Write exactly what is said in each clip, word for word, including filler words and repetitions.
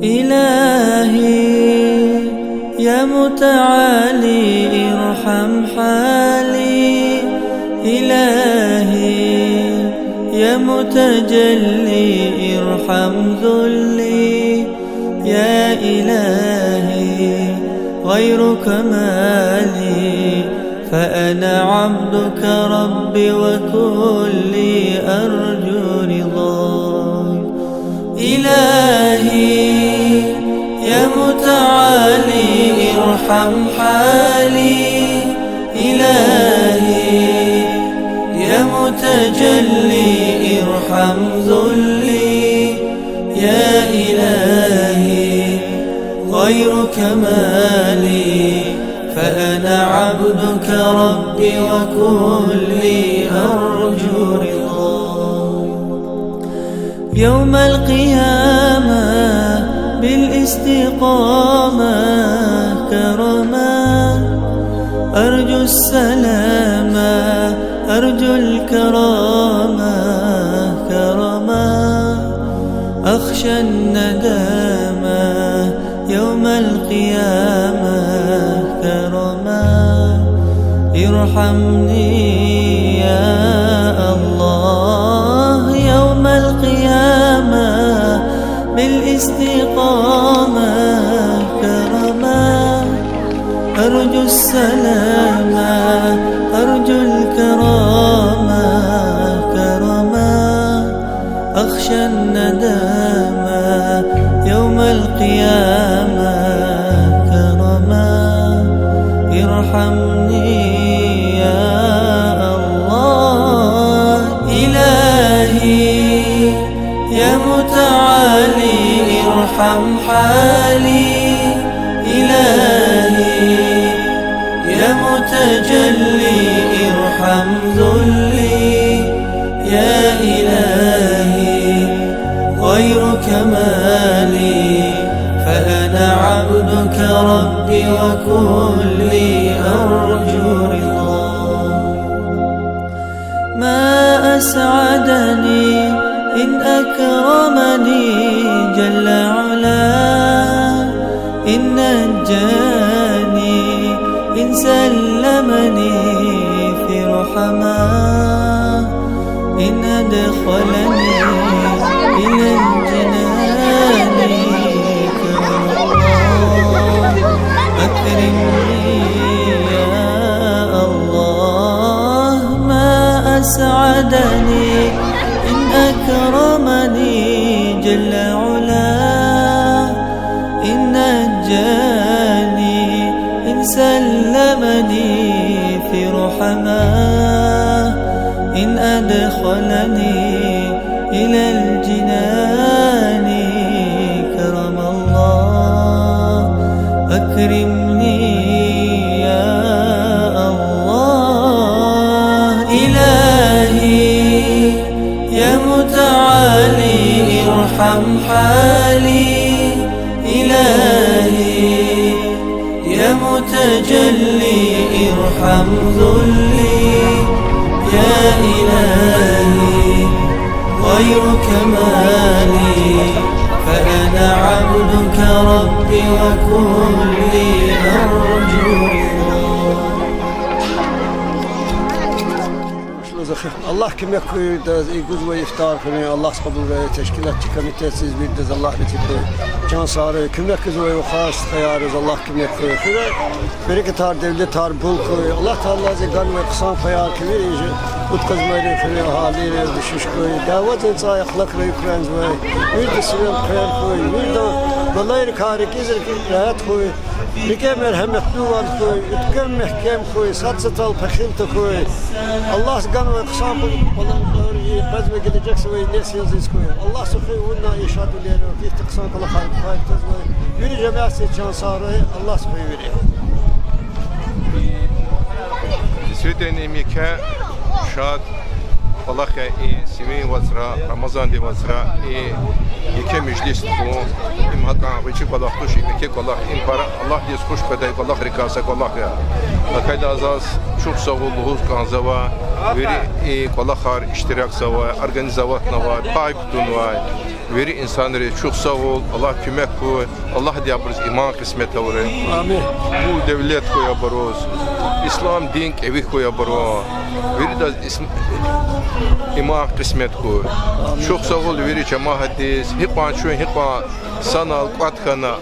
إلهي يا متعالي ارحم حالي، إلهي يا متجلي ارحم ذلي، يا إلهي غيرك ما لي، فأنا عبدك ربي وكلي أرجو رضاك. إلهي يا متعالي ارحم حالي، إلهي يا متجلي ارحم ذلي، يا إلهي غيرك ما لي، فأنا عبدك ربي وكلي أرجو رضاك. يوم القيامة بالاستقامة كرما، أرجو السلامة، أرجو الكرامة كرما، أخشى الندامة يوم القيامة كرما. ارحمني يا الله يوم القيامة بالاستقامة كرما، أرجو السلامة، أرجو الكرامة كرما، أخشى الندامة يوم القيامة كرما. ارحمني يا الله إلهي يا متعالي ارحم حالي، إلهي يا متجلي ارحم ذلي، يا إلهي غيرك ما لي، فأنا عبدك ربي وكلي أرجو رضاك. ما أسعدني إن أكرمني جل علاه، إن نجاني إن سلمني في رحماه، إن أدخلني إلى الجنان كرم الله. أكرمني يا الله، ما أسعدني إن أكرمني جل علاه، إن نجاني إن سلمني في رحماه، إن أدخلني إلى الجنان كرم الله. أكرمني يا الله إلهي يا متعالي ارحم حالي، إلهي يا متجلي ارحم ذلي، يا إلهي غيرك ما لي، فأنا عبدك ربي وكلي أرجو رضاك. Аллагь куьмек хьуй, и гузвай ифтар хуьруьн Аллагьди кьабулрай, тешкилатчи комитетдиз виридаз Аллагь рази хьуй. Чан сагърай, куьмек гузвай вахар-стхаяриз Аллагь куьмек хьуй. Хуьре берекатар, девлетар бул хьуй. Аллагь Таалади ганвай хъсан паяр куь вири, и пудкъазмайрин хуьруьн агьалийриз дуьшуьш хьуй. Дяведин цӀай ахлакрай куьрензвай. Вирида сивел хъвер хьуй. Виридан балайрикай рикӀиз регьят хьуй. РикӀе мергьеметлувал хьуй, уьтквем мягькем хьуй, сад садал пехил тахьуй. Аллагьди ганвай хъсан кӀвалахар, и къвезвай гележегзавай несилдиз хьуй. Аллагьди хуьй вуна и шадвилер, ихьтин хъсан кӀвалахар квай кутазвай. Вири жемятдиз чан сагърай, Аллагьди хуьй вири. Действительно, им еке шад кӀвалах я и Сивин вацра, Рамазандин вацра и еке межлис тухун. Им гьакӀан гъвечӀи кӀвалах туш, им еке кӀвалах, им пара Аллагьдиз хуш къведай кӀвалахрикай са кӀвалах я. ГьакӀ хьайила заз чухсагъул лугьуз кӀанзава вири и кӀвалахар иштиракзавай, организоватьнавай, пай кутунвай. Вири инсанриз чухсагъул, Аллагь куьмек хьуй, Аллагьди абуруз иман кьисмет авурай. Амин. Пул-девлет хьуй абуруз, ислам дин кӀеви хьуй абурун. Виридаз ис-, иман кьисмет хьуй. Чухсагъул вири жамаатдиз, гьикьван чун, гьикьван санал кӀватӀ хьана,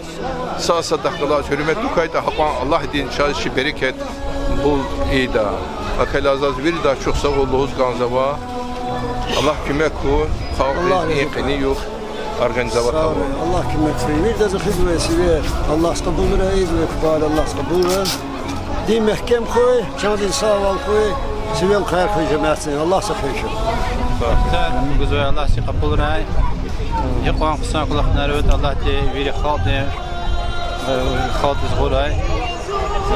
са садахъ галаз гьуьрмет тукайтӀа, гьакьван Аллагьди чаз чи берекат бул ийида. ГьакӀ хьайила заз виридаз чухсагъул лугьуз кӀанзава. Аллагь куьмек хьуй, халкьдиз и къенин югъ организовать авун. Аллагь куьмек хьуй. Виридаз хуьзвай сивер Аллагьди кьабулрай, ийизвай кпӀар Аллагьди кьабулрай. Дин мягькем хьуй, чандин сагъвал хьуй, сивел хайир хьуй жемятдин. Аллагьди хуьй чун. Гузвай Аллагьди кьабулрай. Гьикьван хъсан кӀвалахар аватӀа Аллагьди вири халкьдин, э, халкьдиз гъурай.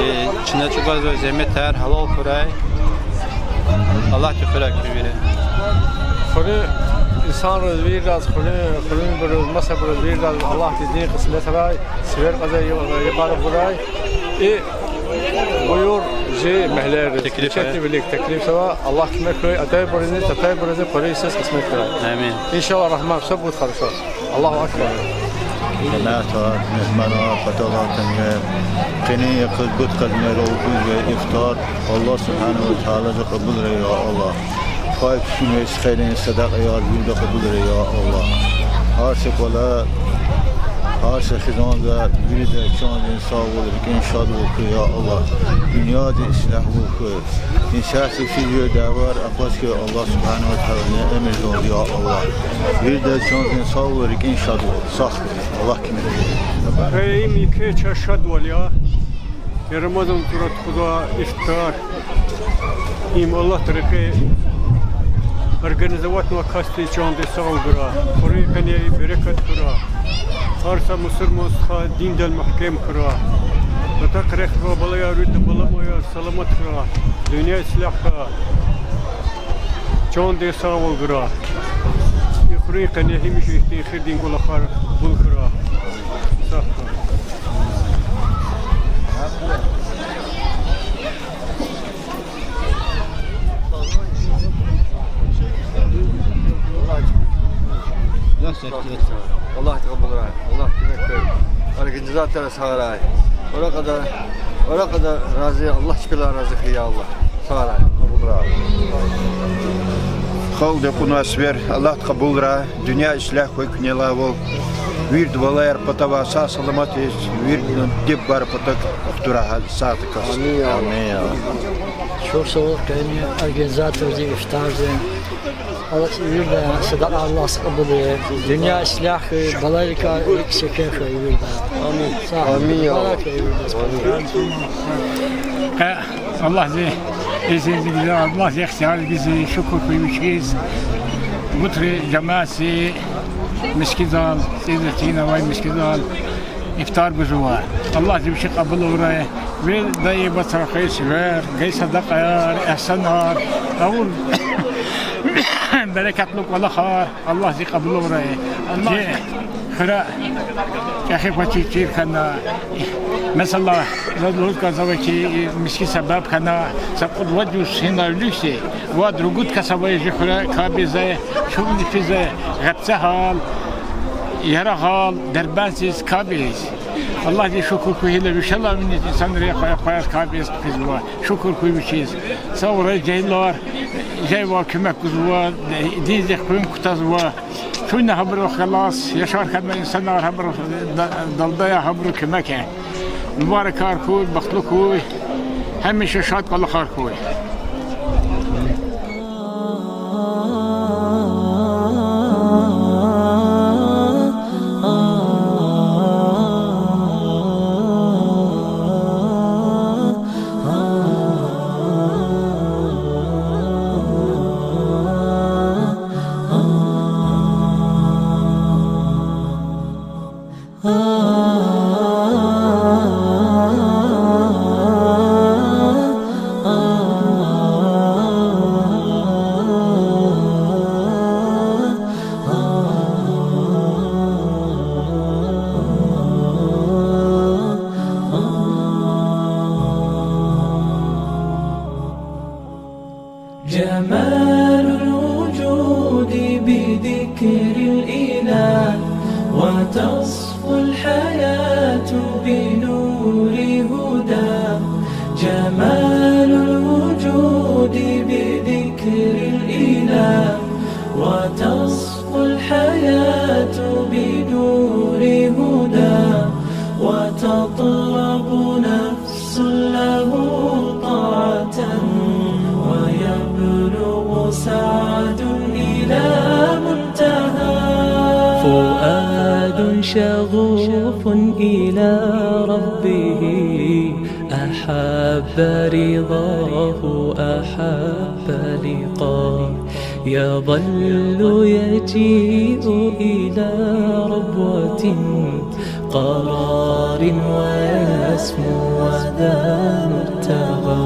Э, чна чӀугвазвай зегьметар гьалал хьурай. Аллагьди хуьрай куьн вири. Хуьруьн инсанриз виридаз, хуьруьн, хуьруьнбуруз, масабуруз виридаз Аллагьди дин кьисметрай, сивер кьазвай йикъар хьурай. И буюр жи мягьлейриз, теклиф, ишетиз вилик теклифзава. Аллагь куьмек хьуй, атайбурузни, татайбурузни хуьруьн йисуз кьисмет хьурай. Амин. Иншаллагь рагьман, все будет хорошо. Аллагьу акбар. Гьуьрметлу мугьманар, паталай атанвай, къенин йикъаз бут къазмер алукӀузвай ифтар Аллагь سبحانه وتعالى кьабулрай, я Аллагь. Пай куьчуьнвай стхайрин садакьаяр вирида кьабулрай, я Аллагь. Гьар са кӀвале, гьар са хизанда вирида чандин сагъвал, рикӀин шадвал хьуй, я Аллагь. Дуьньядин ислягьвал хьуй. Инсанди физвай дявеяр акъваз хьуй Аллагь سبحانه وتعالى эмирдалди, я Аллагь. Вирида чандин сагъвал, рикӀин шадвал, сагъ хьуй, Аллагь куьмек хьуй. Им еке чаз шадвал я. Я Рамазан тура тухузвай ифтар. Им Аллагьдин рекье организовать авунвай касди чандин сагъвал гурай. Хуьруьн къене берекат хьурай. Гьар са мусурман стха диндал мягькем хьурай. Патахъ рехъ гвай балаяр, вирида баламаяр саламат хьурай. Дуьнья ислягь хьурай. Чандин сагъвал гурай. И хуьруьн къене гьамиша ихьтин хийирдин кӀвалахар къабул хьурай. Сагъ хьурай. Аллагьди кьабулрай, Аллагьди куьмек хьуй. Организаторар сагърай. Уракьада, уракьада рази, Аллагьди чпелай рази хьуй, я Аллагь. Сагърай, кьабулрай. Халкьди кьунвай сивер Аллагьди кьабулрай. Дуьнья ислягь хьуй куьнелайвал. Вирида балаяр патавай сагъ-саламат яз, вирида диббар патав хтурай гьа сагъдикай. Амин, я Аллагь. Чухсагъул къенин организаторди, ифтарди. Аллагьди виридан садакьаяр Аллагьди кьабулрай. Дуьнья ислягь хьуй, балайрикай рикӀ секин хьуй виридан. Амин. Амин, я Аллагь. Къе Аллагьдин изинди, Аллагьдин ихтияр гизди, шукур хьуй вичиз. Бутри жамаатди мискӀиндал, цӀийиз этӀина авай мискӀиндал ифтар гузва. Аллагьди вичи кьабул авурай. Вирида ийизвай чӀехи сивер, гайи садакьаяр, эгьсанар, авур берекатлу кӀвалахар Аллагьди кьабул авурай. Чи хуьре чӀехи-пачи чир хьана, месела, заз лугьуз кӀанзава хьи, мискӀин себеб хьана, са кьуд-вад йис гьинай виликди, вад-ругуд кас авай жи хуьре капӀ ийизвай, чунни физвай гъебцегьал, Ярагъал, Дербентдиз капӀ ийиз. Аллагьдиз шукур хьуй, гила вишелай виниз инсанри къвай-къвайриз капӀ ийиз хъфизва. Шукур хьуй вичиз. Сагърай жегьилар, жезвай куьмек гузва, диндихъ къуьн кутазва. Чунни гьабурухъ галаз яшар хьанвай инсанар, гьабурухъ да-, далдаяр, гьабуру куьмек ая. Мубаракар хьуй, бахтлу хьуй, гьамиша шад кӀвалахар хьуй. جمال الوجود بذكر الإله. تصفو الحياة بنور هدى، جمال الوجود بذكر الإله، وتصفو الحياة بنور هدى، وتطرب نفس له طاعة، ويبلغ سعد إلى منتهى. فؤاد شغوف إلى ربه، أحب رضاه أحب لقاه، يظل يجيء إلى ربوة قرار ويسمو وذا مرتغى.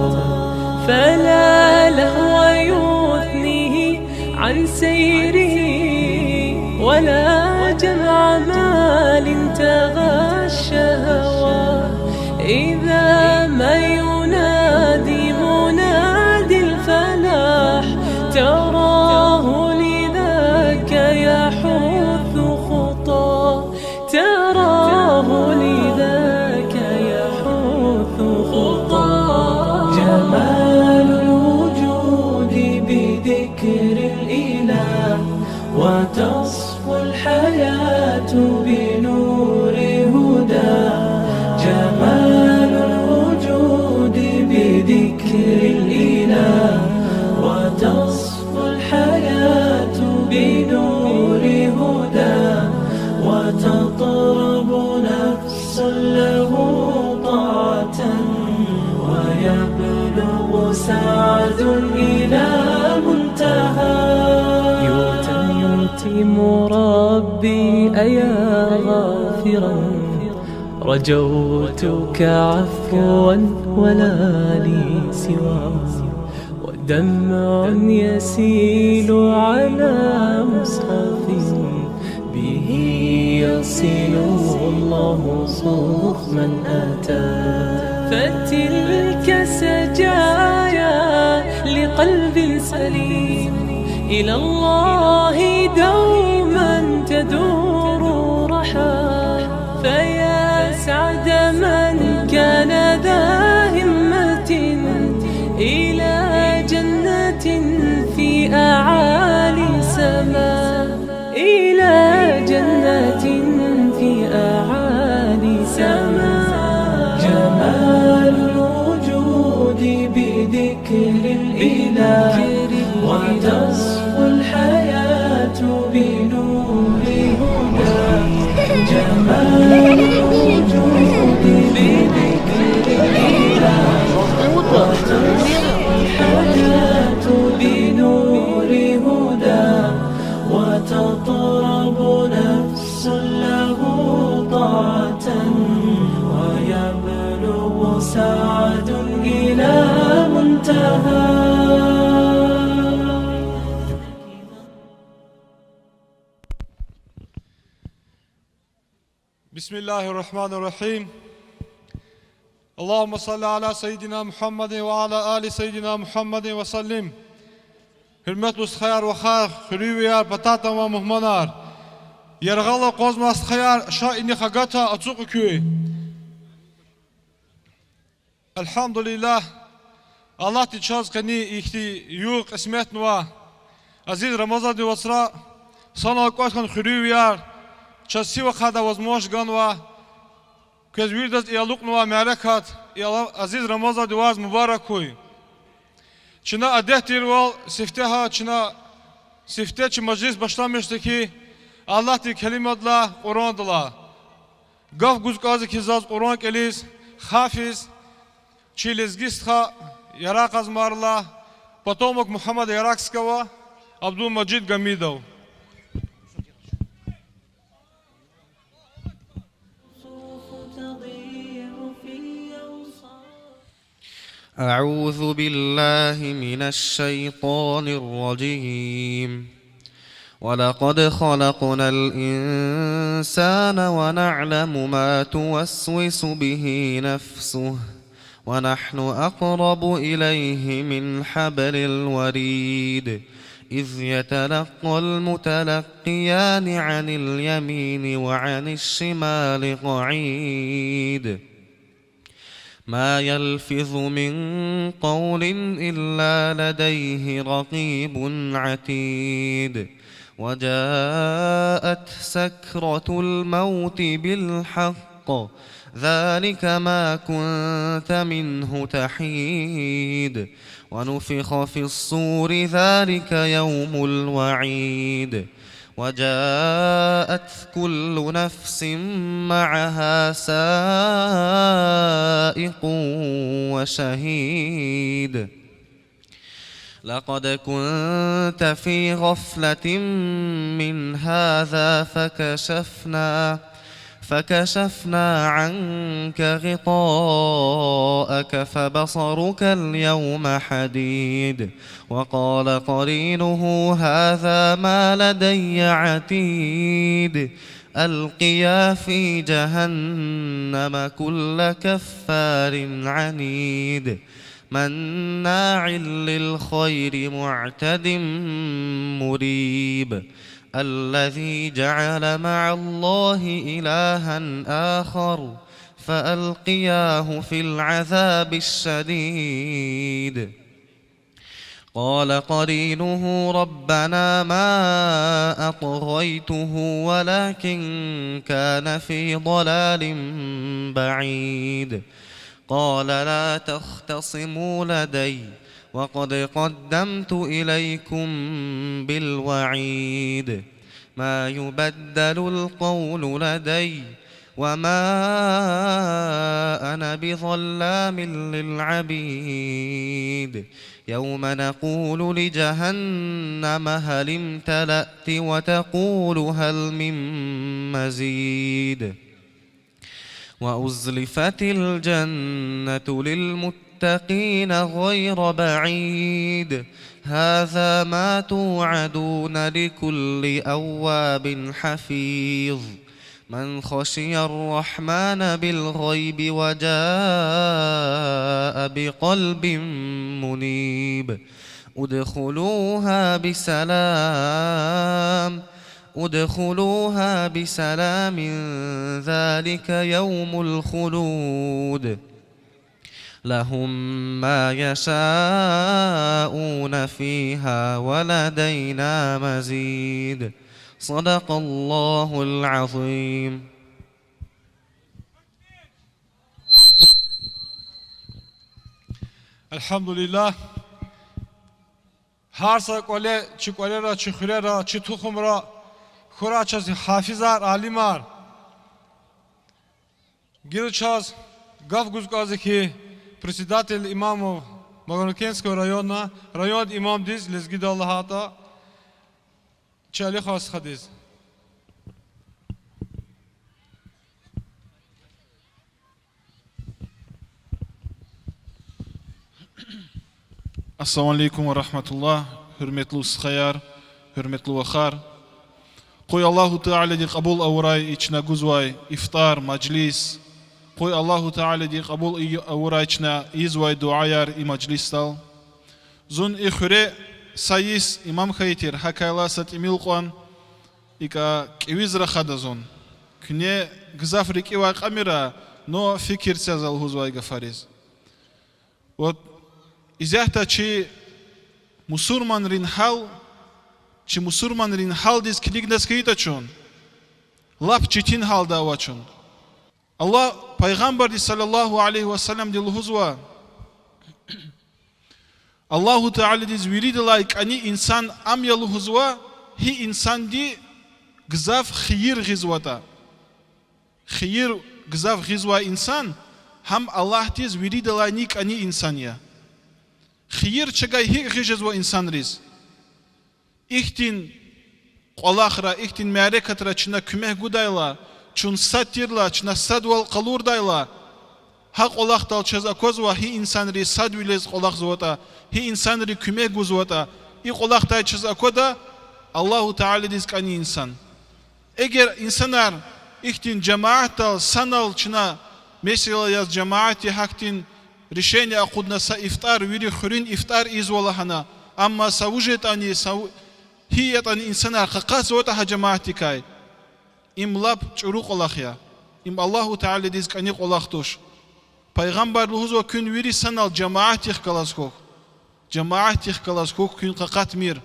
فلا لهو يثنيه عن سيره، ولا جمع مال تغى الشهوات. إذا ما ينادي منادي الفلاح، تراه لذاك يحث خطاه. تراه لذاك يحث خطاه. جمال الوجود بذكر الإله، وتصفو الحياة بنور هدى. جمال الوجود بذكر الإله، وتصفو الحياة بنور هدى، وتطرب نفس له طاعة، ويبلغ سعد إلى منتهى. يتمتم ربي أيا غافرا، رجوتك عفوا ولا لي سواه. ودمع يسيل على مصحف، به يصل الله صوخ من أتى. فتلك سجايا لقلب سليم، إلى الله دوما تدور رحى. فيا سعد من كان ذا همة إلى جنة في أعالي سماء، إلى جنة في أعالي سماء. جمال الوجود بذكر الإله، وتصفو الحياة بنور هدى. جمال الوجود بذكر الإله، وتصفو الحياة بنور هدى، وتطرب نفس له طاعة، ويبلغ سعد إلى منتهى. بسم الله الرحمن الرحيم. اللهم صل على سيدنا محمد وعلى آل سيدنا محمد وسلم. Гьуьрметлу стхаяр, вахар, хуьруьнвияр, пататан авай мугьманар. Яргъал акъвазмай стхаяр, ша инихъ агата, ацукь куьн. Альгьамдулиллагь, Аллагьди чаз къени ихьтин югъ кьисметнава. Азиз Рамазандин вацра санал кӀватӀ хьана, хуьруьнвияр, чаз сив ахъайдай возможность ганва. Квез виридаз и алукьнавай мярекат, и ала-, азиз Рамазандин варз мубарак хьуй. Чна адет тирвал сифте гьа, чна сифте чи межлис башламишзава хьи, Аллагьдин келимадилай, Къуръандилай. Гаф гуз кӀанзава хьи заз Къуръан кӀелиз хафиз, чи лезги стха, Яракьзамарилай, потомок Мугьаммад Яракьского, Абдулмаджид Гамидов. أعوذ بالله من الشيطان الرجيم. ولقد خلقنا الإنسان ونعلم ما توسوس به نفسه ونحن أقرب إليه من حبل الوريد إذ يتلقى المتلقيان عن اليمين وعن الشمال قعيد. ما يلفظ من قول إلا لديه رقيب عتيد. وجاءت سكرة الموت بالحق ذلك ما كنت منه تحيد. ونفخ في الصور ذلك يوم الوعيد. وجاءت كل نفس معها سائق وشهيد. لقد كنت في غفلة من هذا فكشفنا، فكشفنا عنك غطاءك فبصرك اليوم حديد. وقال قرينه هذا ما لدي عتيد. ألقيا في جهنم كل كفار عنيد. مناع للخير معتد مريب. الذي جعل مع الله إلها آخر فألقياه في العذاب الشديد. قال قرينه ربنا ما أطغيته ولكن كان في ضلال بعيد. قال لا تختصموا لدي وقد قدمت إليكم بالوعيد. ما يبدل القول لدي وما أنا بظلام للعبيد. يوم نقول لجهنم هل امتلأت وتقول هل من مزيد. وأزلفت الجنة للمتقين غير بعيد. هذا ما توعدون لكل أواب حفيظ. من خشي الرحمن بالغيب وجاء بقلب منيب. ادخلوها بسلام، ادخلوها بسلام ذلك يوم الخلود. لهم ما يشاءون فيها ولدينا مزيد. صدق الله العظيم. Альгьамдулиллагь. Гьар са кӀвале, чи кӀвалера, чи хуьрера, чи тухумра хьурай чаз гьафизар, алимар. Гила чаз гаф гуз кӀанзава хьи, председатель имамов Магарамкентского района, районда имамдиз, лезгидал лагьайтӀа, Чалихъан стхадиз. Ассаламу алейкум ва рагьматуллагь, гьуьрметлу стхаяр, гьуьрметлу вахар. Къуй Аллагьу Таалади кьабул авурай и чна гузвай ифтар, мажлис. Къуй Аллагьу Таалади кьабул и-, авурай чна ийизвай дуьаяр и мажлисдал. Зун и хуьре са йис имам хьайи тир, гьакӀ хьайила са тӀимил кьван икӀа кӀевиз рахада зун. Куьне гзаф рикӀивай кьамира, но фикир це за лугьузвай гафариз. Вот, исятда чи мусурманрин гьал, чи мусурманрин гьалдиз килигна хьайитӀа чун, лап четин гьалда ава чун. Аллагь, Пайгъамбарди صلى الله عليه وسلمди лугьузва: Аллагьу Тааладиз виридалай кӀани инсан ам я лугьузва, гьи инсанди гзаф хийир гъизватӀа. Хийир гзаф гъизвай инсан гьам Аллагьдиз виридалайни кӀани инсан я. Хийир чавай гьикӀ гъиз жезва инсанриз? Ихьтин кӀвалахра, ихьтин мярекатра чна куьмек гудайла, чун сад тирла, чна садвал къалурдайла, гьа кӀвалахдал чаз аквазва гьи инсанри садвилиз кӀвалахзаватӀа, гьи инсанри куьмек гузватӀа, и кӀвалахдай чаз аквада Аллагьу Тааладиз кӀани инсан. Эгер инсанар ихьтин жамаатдал санал чна месела яз жамаатди гьахьтин решение акъудна са ифтар, вири хуьруьн ифтар ийизва лагьана, Амма са вуж ятӀани, са ву-, гьи ятӀани инсанар къакъатзаватӀа гьа жамаатдикай, им лап чӀуру кӀвалах я. Им Аллагьу Тааладиз кӀани кӀвалах туш. Пайгъамбар лугьузва: куьн вири санал жамаатдихъ галаз хьухь. Жамаатдихъ галаз хьухь, куьн къакъатмир.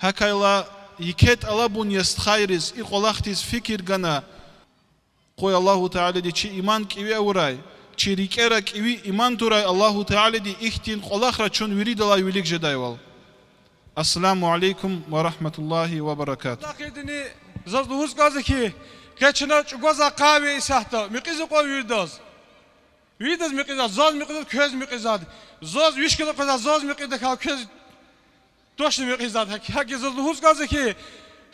ГьакӀ хьайила, еке тӀалабун я стхайриз, и кӀвалахдиз фикир гана. Къуй Аллагьу Таалади чи иман кӀеви авурай, чи рикӀера кӀеви иман турай Аллагьу Таалади, ихьтин кӀвалахра чун виридалай вилик жедайвал. Ассаламу алейкум ва рахматуллагьи ва баракатугь. Дахъидини заз лугьуз кӀанзава хьи, къе чна чӀугваз акъатзава исятда, мекьиз акьван виридаз. Виридаз мекьизвайди, заз мекьизвайди, квез мекьизвайди. Заз виш кило къвезвайди, заз мекьизвайди, квез точно мекьизвайди. ГьакӀ, гьакӀ заз лугьуз кӀанзава хьи,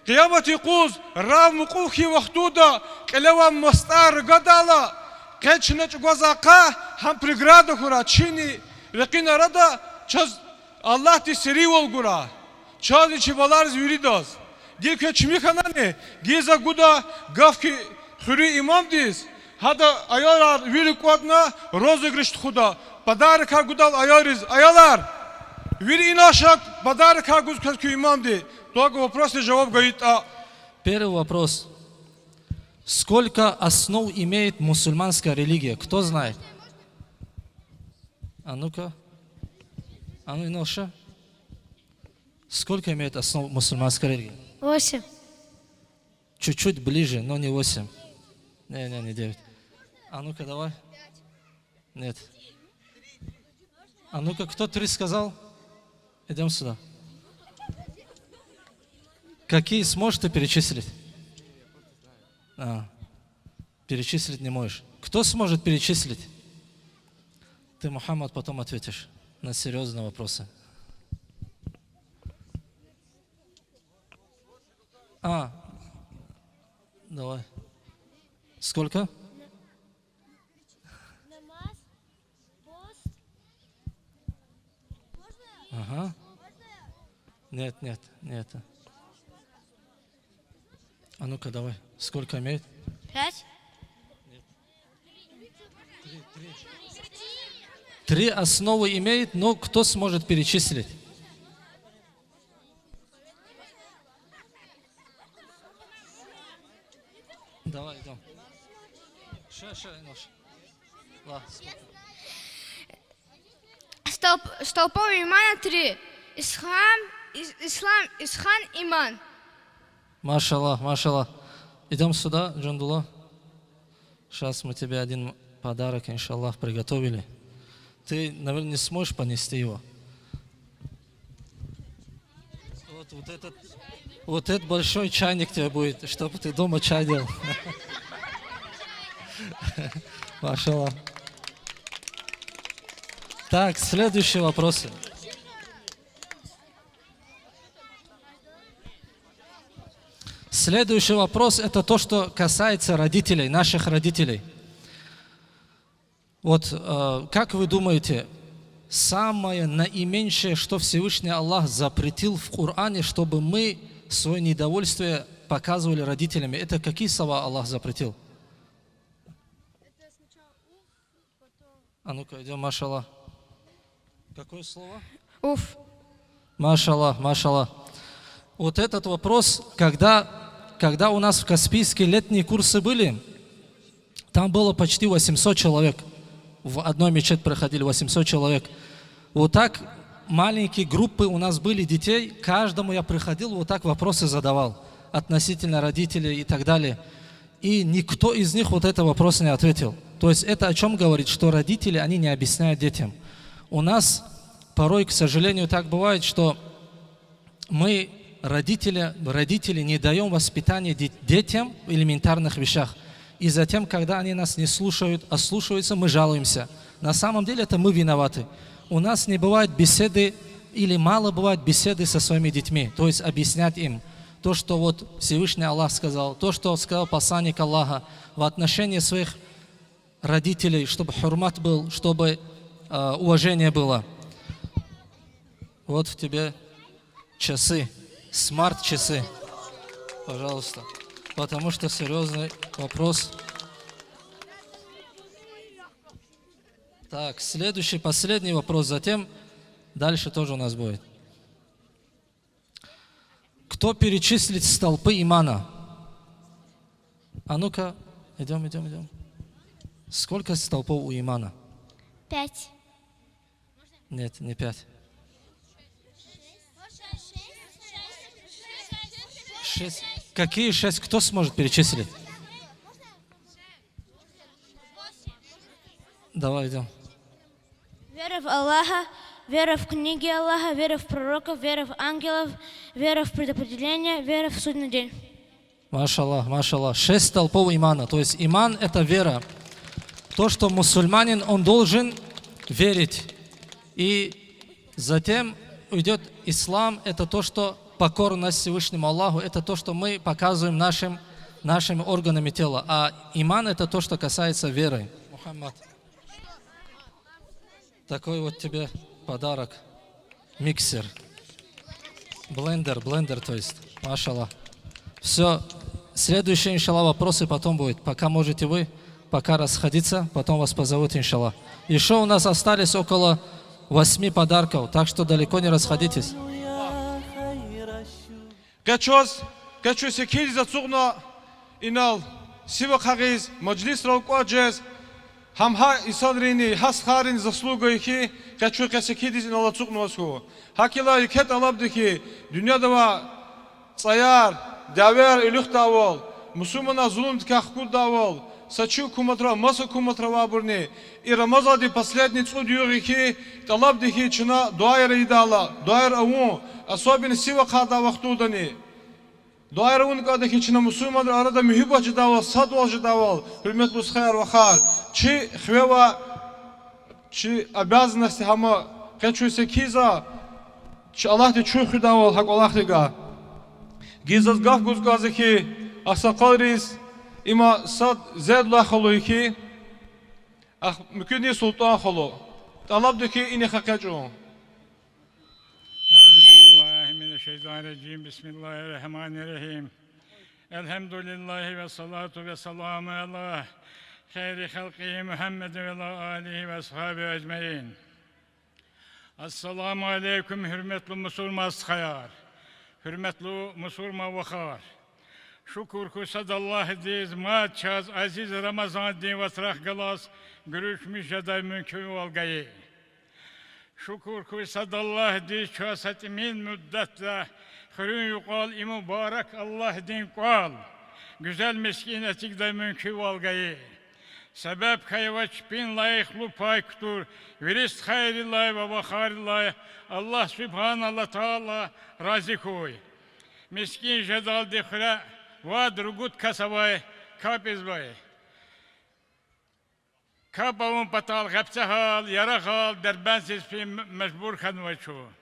Къиямат юкъуз, рав мукьув хьайи вахтунда, кьиле авай мастӀар ругадайла, къе чна чӀугваз акъатзава, гьам преграда хьурай, чини рекьин арада, чаз Аллагьди серинвал гурай. Чазни чи балайриз виридаз. Гила квез чими хьанани, гила за гуда гаф хьи хуьруьн имамдиз, гьада аялар вири кӀватӀна розыгрыш тухуда, подарокар гудайла аялриз. Аялар, вири инал ша, подарокар гуз квез куь имамди. Только вопросдиз жаваб гайитӀа. Первый вопрос. Сколько основ имеет мусульманская религия? Кто знает? А ну-ка. А ну, инал ша. Сколько имеет основ мусульманская религия? Восемь. Чуть-чуть ближе, но не восемь. Не, не, не девять. А ну-ка, давай. Нет. А ну-ка, кто три сказал? Идём сюда. Какие сможете перечислить? А, перечислить не можешь. Кто сможет перечислить? Ты, Мухаммад, потом ответишь на серьёзные вопросы. А, давай. Сколько? Ага. Нет, нет, нет. А ну-ка, давай. Сколько имеет? Пять. Три основы имеет, но кто сможет перечислить? Давай, идём. Ща, ща, Инуш. Ла, сколько? Столп-, столпов имана три. Ислам, ис-, ислам, исхан, иман. Машаллах, машаллах. Идём сюда, Джундула. Щас мы тебе один подарок, иншаллах, приготовили. Ты, наверное, не сможешь понести его. Вот, вот этот, вот этот большой чайник тебе будет, чтобы ты дома чай делал. Машаллах. Так, следующие вопросы. Следующий вопрос, это то, что касается родителей, наших родителей. Вот, э, как вы думаете, самое наименьшее, что Всевышний Аллах запретил в Коране, чтобы мы своё недовольствие показывали родителями, это какие слова Аллах запретил? А ну-ка, идём, машаллах. Какое слово? Уф. Машаллах, машаллах. Вот этот вопрос, когда, когда у нас в Каспийске летние курсы были, там было почти восемьсот человек. В одной мечеть проходили восемьсот человек. Вот так маленькие группы у нас были детей, каждому я приходил, вот так вопросы задавал относительно родителей и так далее. И никто из них вот этот вопрос не ответил. То есть это о чём говорит, что родители, они не объясняют детям. У нас порой, к сожалению, так бывает, что мы, родители, родители, не даём воспитание де-, детям в элементарных вещах. И затем, когда они нас не слушают, ослушаются, мы жалуемся. На самом деле это мы виноваты. У нас не бывает беседы или мало бывает беседы со своими детьми, то есть объяснять им то, что вот Всевышний Аллах сказал, то, что сказал посланник Аллаха в отношении своих родителей, чтобы хурмат был, чтобы, э, уважение было. Вот тебе часы, смарт-часы. Пожалуйста. Потому что серьёзный вопрос. Так, следующий, последний вопрос. Затем Дальше тоже у нас будет. Кто перечислит столпы имана? А ну-ка, идём, идём, идём. Сколько столпов у имана? Пять. Нет, не пять. Шесть. Какие шесть? Кто сможет перечислить? Давай, идём. Вера в Аллаха, вера в книги Аллаха, вера в пророков, вера в ангелов, вера в предопределение, вера в судный день. Машаллах, машаллах. Шесть столпов имана. То есть иман — это вера. То, что мусульманин, он должен верить. И затем идёт ислам, это то, что покорность Всевышнему Аллаху, это то, что мы показываем нашим, нашими органами тела. А иман — это то, что касается веры. Мухаммад. Такой вот тебе подарок. Миксер. Блендер, блендер, то есть. Машаллах. Всё. Следующие, иншаллах, вопросы потом будет. Пока можете вы, пока расходиться, потом вас позовут, иншаллах. Ещё у нас остались около восьми подарков, так что далеко не расходитесь. Къе чаз, къе чаз секиндиз ацукьна инал сив ахъайиз, мажлисрал кӀватӀ жез, гьам гьа инсанрини, гьа стхайрини заслуга я хьи, къе чаз къе секиндиз инал ацукьнаваз хьуй. ГьакӀ хьайила еке тӀалабда хьи, дуьньяда авай цӀаяр, дявеяр илухдайвал, мусурманар зулумдикай хкуддайвал, са чи гьукуматра, маса гьукуматра авайбурни, и Рамазандин последний цӀуд югъ я хьи, тӀалабда хьи чна дуьайра ийидайла, дуьайра авун, особенно сив ахъайдай вахтундани. Дуьайра авун кӀанда хьи чна мусурманрин арада муьгьуьббат жедайвал, садвал жедайвал, гьуьрметлу стхаяр-вахар. Чи хиве авай, чи обязанность гьам я, къе чаз секиндиз, чи Аллагьди чун хуьдайвал гьа кӀвалахдикай. Гила заз гаф гуз кӀанзава хьи, агъсакъалриз, има сад Зейдуллагь халу я хьи, ахпа муькуьдни Султан халу. ТӀалабда хьи инихъ экъечӀун. أعوذ بالله من الشيطان الرجيم. بسم الله الرحمن الرحيم. الحمد لله والصلاة والسلام على خير خلقه محمد وعلى آله وأصحابه أجمعين. Ассаламу алейкум, гьуьрметлу мусурман стхаяр, гьуьрметлу мусурман вахар. Шукур хьуй сад Аллагьдиз, мад чаз азиз Рамазандин вацрахъ галаз гуьруьшмиш жедай мумкинвал гайи. Шукур хьуй сад Аллагьдиз, чаз са тӀимил муддатда хуьруьн юкьвал и мубарак Аллагьдин кӀвал, гуьзел мискӀин эцигдай мумкинвал гайи. Себеб хьайи ва чпин лайихлу пай кутур вири стхайрилай ва вахарилай Аллагь سبحانه وتعالى рази хьуй. МискӀин жедалди хуьре вад-ругуд кас авай капӀ ийизвай. КапӀ авун патал Гъебцегьал, Ярагъал, Дербентдиз фин мажбур хьанвай чун.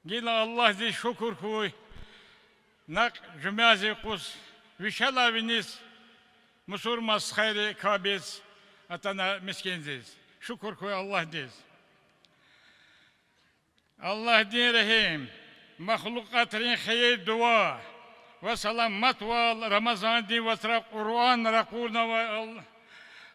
Гила Аллагьдиз шукур хьуй, накь жуьмядин юкъуз вишелай виниз мусурман стхайри капӀ ийиз атана мискӀиндиз. Шукур хьуй Аллагьдиз. Аллагьдин регьим, махлукьатрин хийир-дува ва саламатвал Рамазандин вацра Къуръан ракъурнавай Ал-,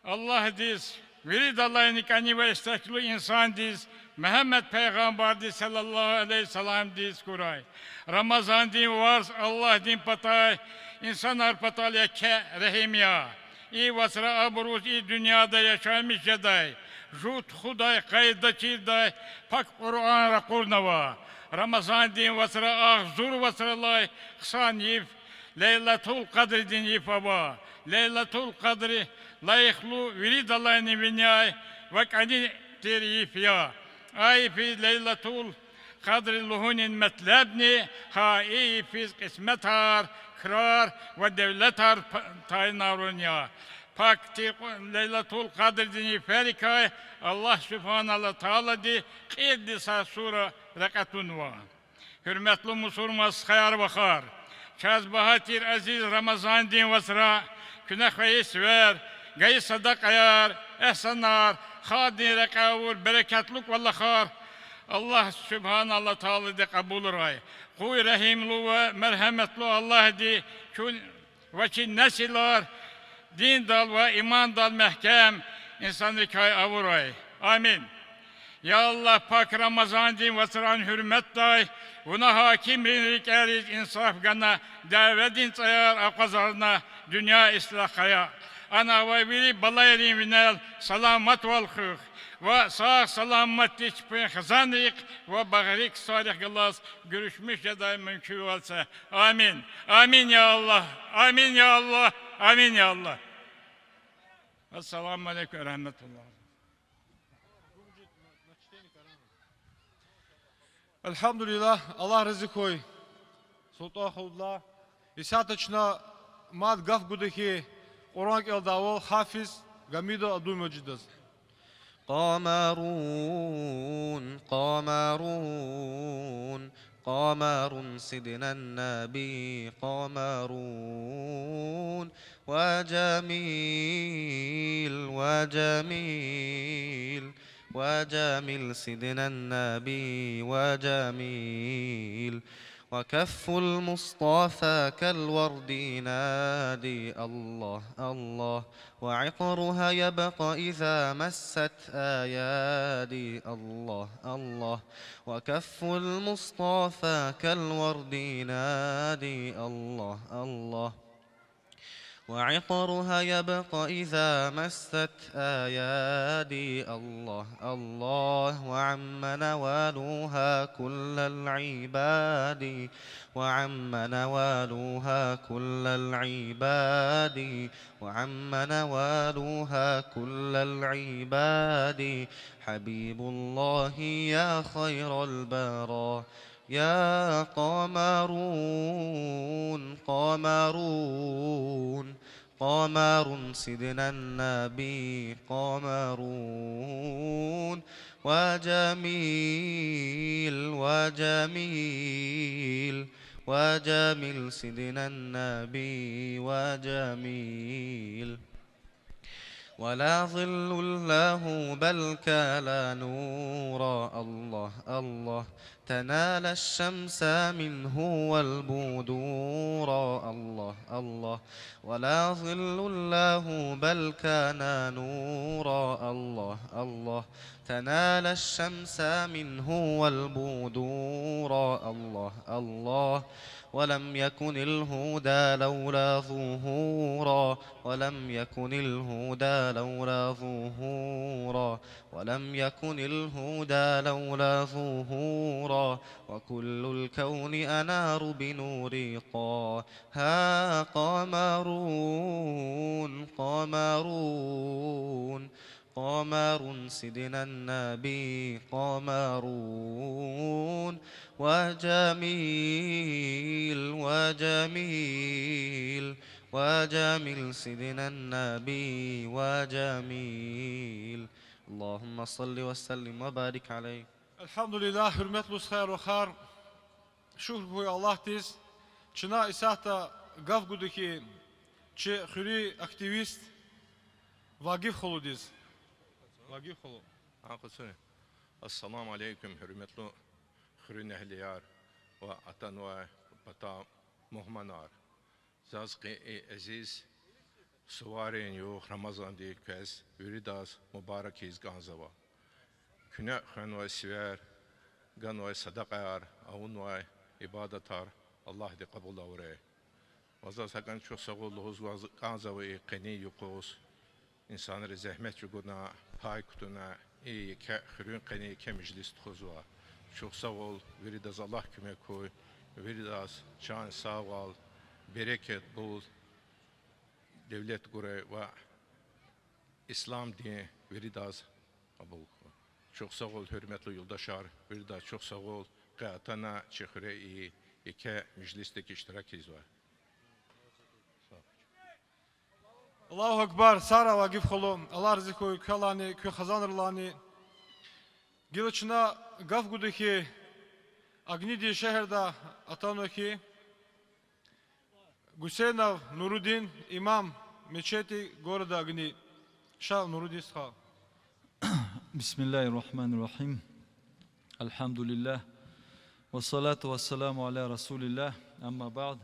Аллагьдиз, виридалайни кӀани ва истеклу инсандиз, Мегьамед пайгъамбардиз صلى الله عليه وسلمдиз хьурай. Рамазандин варз Аллагьдин патай инсанар патал еке регьим я. И вацра абуруз и дуьньяда яшамиш жедай, жув тухудай къайдада чирдай пак Къуръан ракъурнава. Рамазандин вацра агъзур вацралай хъсан йиф, Лайлатул Къадридин йиф ава. Лайлатул Къадри лайихлу виридалайни виняй ва кӀани тир йиф я. А йифиз Лайлатул Къадри лугьунин метлебни гьа и йифиз кьисметар, крар ва девлетар п-, тайинарун я. Пак тир Лайлатул Къадридин йиферикай Аллагь سبحانه وتعالىди кьилди са сура рекье тунва. Гьуьрметлу мусурман стхаяр-вахар, чаз багьа тир азиз Рамазандин вацра куьне хвейи сивер, гайи садакьаяр, эгьсанар, халкьдин рекье авур берекатлу кӀвалахар Аллагь سبحانه وتعالىди кьабулрай. Къуй регьимлу ва мергьеметлу Аллагьди чун ва чи несилар диндал ва имандал мягькем инсанрикай авурай. Амин. Я Аллагь, пак Рамазандин вацран гьуьрметдай, вуна гьакимрин рикӀериз инсаф гана, дяведин цӀаяр акъвазарна, дуьнья ислягь хъая. Ана авай вири балайрин винел саламатвал хуьх ва сагъ-саламатди чпин хизанрихъ ва багъри ксарихъ галаз гуьруьшмиш жедай мумкинвал це. Амин. Амин, я Аллагь. Амин, я Аллагь. Амин, я Аллагь. Ассаламу алейкум ва рагьматуллагь. Альгьамдулиллагь, Аллагь рази хьуй СултӀан халудилай. Исятда чна мад гаф гуда хьи, Къуръан кӀелдайвал Гьафиз Гьамидов Абдулмажидаз. قمر، قمر، قمر سيدنا النبي قمر، وجميل، وجميل، وجميل سيدنا النبي وجميل، وكف المصطفى كالورد ينادي، الله، الله، وعطرها يبقى إذا مست أيادي، الله، الله، وكف المصطفى كالورد ينادي، الله، الله، وعطرها يبقى إذا مست أيادي، الله، الله، وعم نوالها كل العباد، وعم نوالها كل العباد، وعم نوالها كل العباد، حبيب الله يا خير البرى، يا قمرون، قمرون، قمر سيدنا النبي قمرون، وجميل، وجميل، وجميل سيدنا النبي وجميل. ولا ظل له بل كان نورا، الله، الله، تنال الشمس منه والبدورا، الله، الله، ولا ظل له بل كان نورا، الله، الله، تنال الشمس منه والبدورا، الله، الله، ولم يكن الهدى لولا ظهورا، ولم يكن الهدى لولا ظهورا، ولم يكن الهدى لولا ظهورا، وكل الكون أنار بنور طه قمرون، قمرون، قمر سيدنا النبي قمرون، وجميل، وجميل، وجميل سيدنا النبي وجميل. اللهم صل وسلم وبارك عليه. Альгьамдулиллагь, гьуьрметлу стхаяр-вахар, шукур хьуй Аллагьдиз, чна исятда гаф гуда хьи, чи хуьруьн активист Вагиф халудиз. Вагиф халу. Гьа, къацуни. Ассаламу алейкум, гьуьрметлу хуьруьн эгьлияр ва атанвай пата мугьманар. Заз къе и азиз суварин югъ Рамазандин квез виридаз мубарак ийиз кӀанзава. Куьне хвенвай сивер, ганвай садакьаяр, авунвай ибадатар Аллагьди кьабул авурай. Ва заз гьакӀни чухсагъул лугьуз кӀанзава и къенин юкъуз, инсанри зегьмет чӀугуна, пай кутуна, и еке хуьруьн къенин еке межлис тухузва. Чухсагъул, виридаз Аллагь куьмек хьуй, виридаз чан сагъвал, берекат, бул девлет гурай ва ислам дин виридаз кьабул хьуй. Чухсагъул, гьуьрметлу юлдашар, виридаз чухсагъул, къе атана чи хуьре и еке межлисдик иштирак ийизвай. Аллагьу акбар, сагърай, Вагиф халу, Аллагь рази хьуй квелайни, куь хизанрилайни. Гила чна гаф гуда хьи, Агнидин шегьерда атанва хьи, Гусейнов Нурудин, имам мечети города Агни. Ша, Нурудин стха. بسم الله الرحمن الرحيم. الحمد لله. والصلاة والسلام على رسول الله. أما بعد.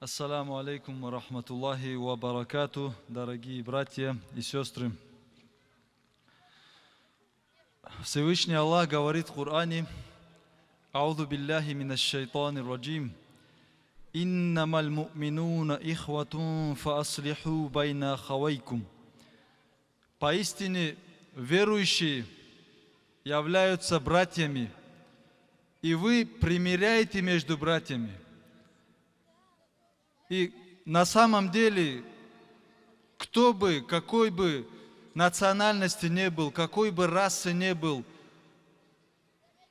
السلام عليكم ورحمة الله وبركاته, дорогие братья и сёстры. Всевышний Аллах говорит в Коране: «Аузу биллахи минаш шайтанир раджим. Иннамал муъминуна ихватун фааслиху байна ахавайкум». Поистине верующие являются братьями, и вы примиряете между братьями. И на самом деле, кто бы, какой бы национальности не был, какой бы расы не был,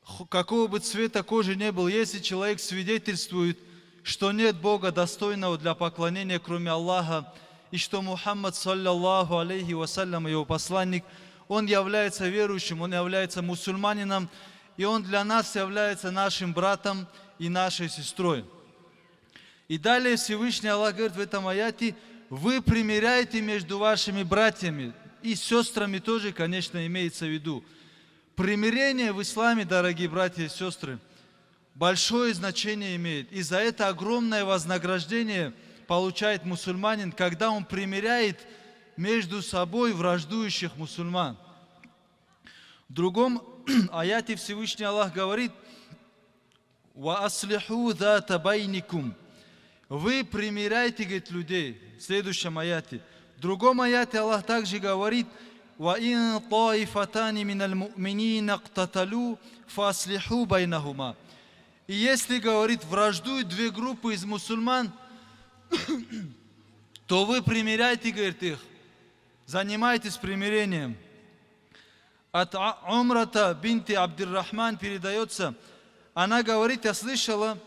ху-, какого бы цвета кожи не был, если человек свидетельствует, что нет Бога, достойного для поклонения, кроме Аллаха, и что Мухаммад, саллаллаху алейхи ва саллям, его посланник, он является верующим, он является мусульманином, и он для нас является нашим братом и нашей сестрой. И далее Всевышний Аллах говорит в этом аяте: «Вы примиряете между вашими братьями и сёстрами», тоже, конечно, имеется в виду. Примирение в исламе, дорогие братья и сестры, большое значение имеет. И за это огромное вознаграждение получает мусульманин, когда он примиряет между собой враждующих мусульман. В другом аяте Всевышний Аллах говорит: «Ва аслиху зата байникум». Вы примиряйте, говорит, людей. В следующем аяте. В другом аяте Аллах также говорит: «Ва ин таифатани миналь муъминина иктаталю, фааслиху байнахума». И если, говорит, враждуют две группы из мусульман, то вы примиряйте, говорит, их. Занимайтесь примирением. От А-, Умрата бинти Абдиррахман передаётся, она говорит, я слышала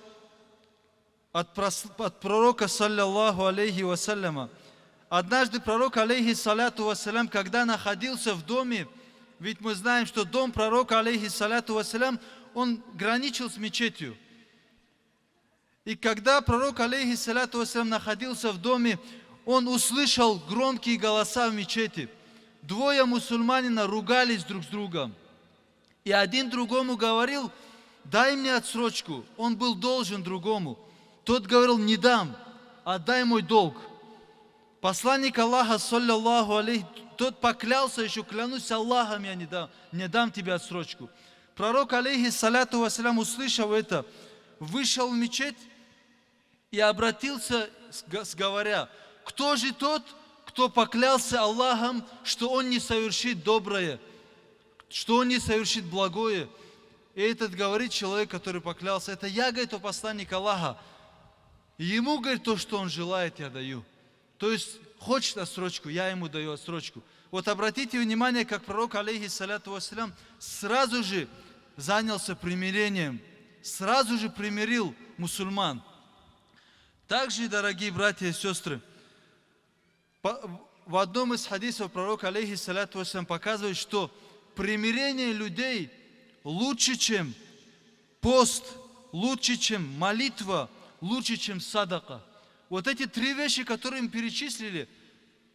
от прос-, от пророка, саллаллаху алейхи ва салляма. Однажды пророк, алейхи салату ва салям, когда находился в доме, ведь мы знаем, что дом пророка, алейхи салату ва салям, он граничил с мечетью. И когда пророк, алейхи салату ва салям, находился в доме, он услышал громкие голоса в мечети. Двое мусульманина ругались друг с другом. И один другому говорил: «Дай мне отсрочку». Он был должен другому. Тот говорил: «Не дам, отдай мой долг». Посланник Аллаха, саллаллаху алейхи, тот поклялся ещё: «Клянусь Аллахом, я не дам, не дам тебе отсрочку». Пророк, алейхи салату ва салям, услышав это, вышел в мечеть и обратился, с-, г-, с-, говоря: «Кто же тот, кто поклялся Аллахом, что он не совершит доброе, что он не совершит благое?» И этот говорит человек, который поклялся: «Это я, говорит, о посланник Аллаха. Ему, говорит, то, что он желает, я даю». То есть хочет отсрочку, я ему даю отсрочку. Вот обратите внимание, как пророк, алейхи салату вассалям, сразу же занялся примирением, сразу же примирил мусульман. Также, дорогие братья и сестры, по-, в одном из хадисов пророк, алейхи салату вассалям, показывает, что примирение людей лучше, чем пост, лучше, чем молитва, лучше, чем садака. Вот эти три вещи, которые мы перечислили,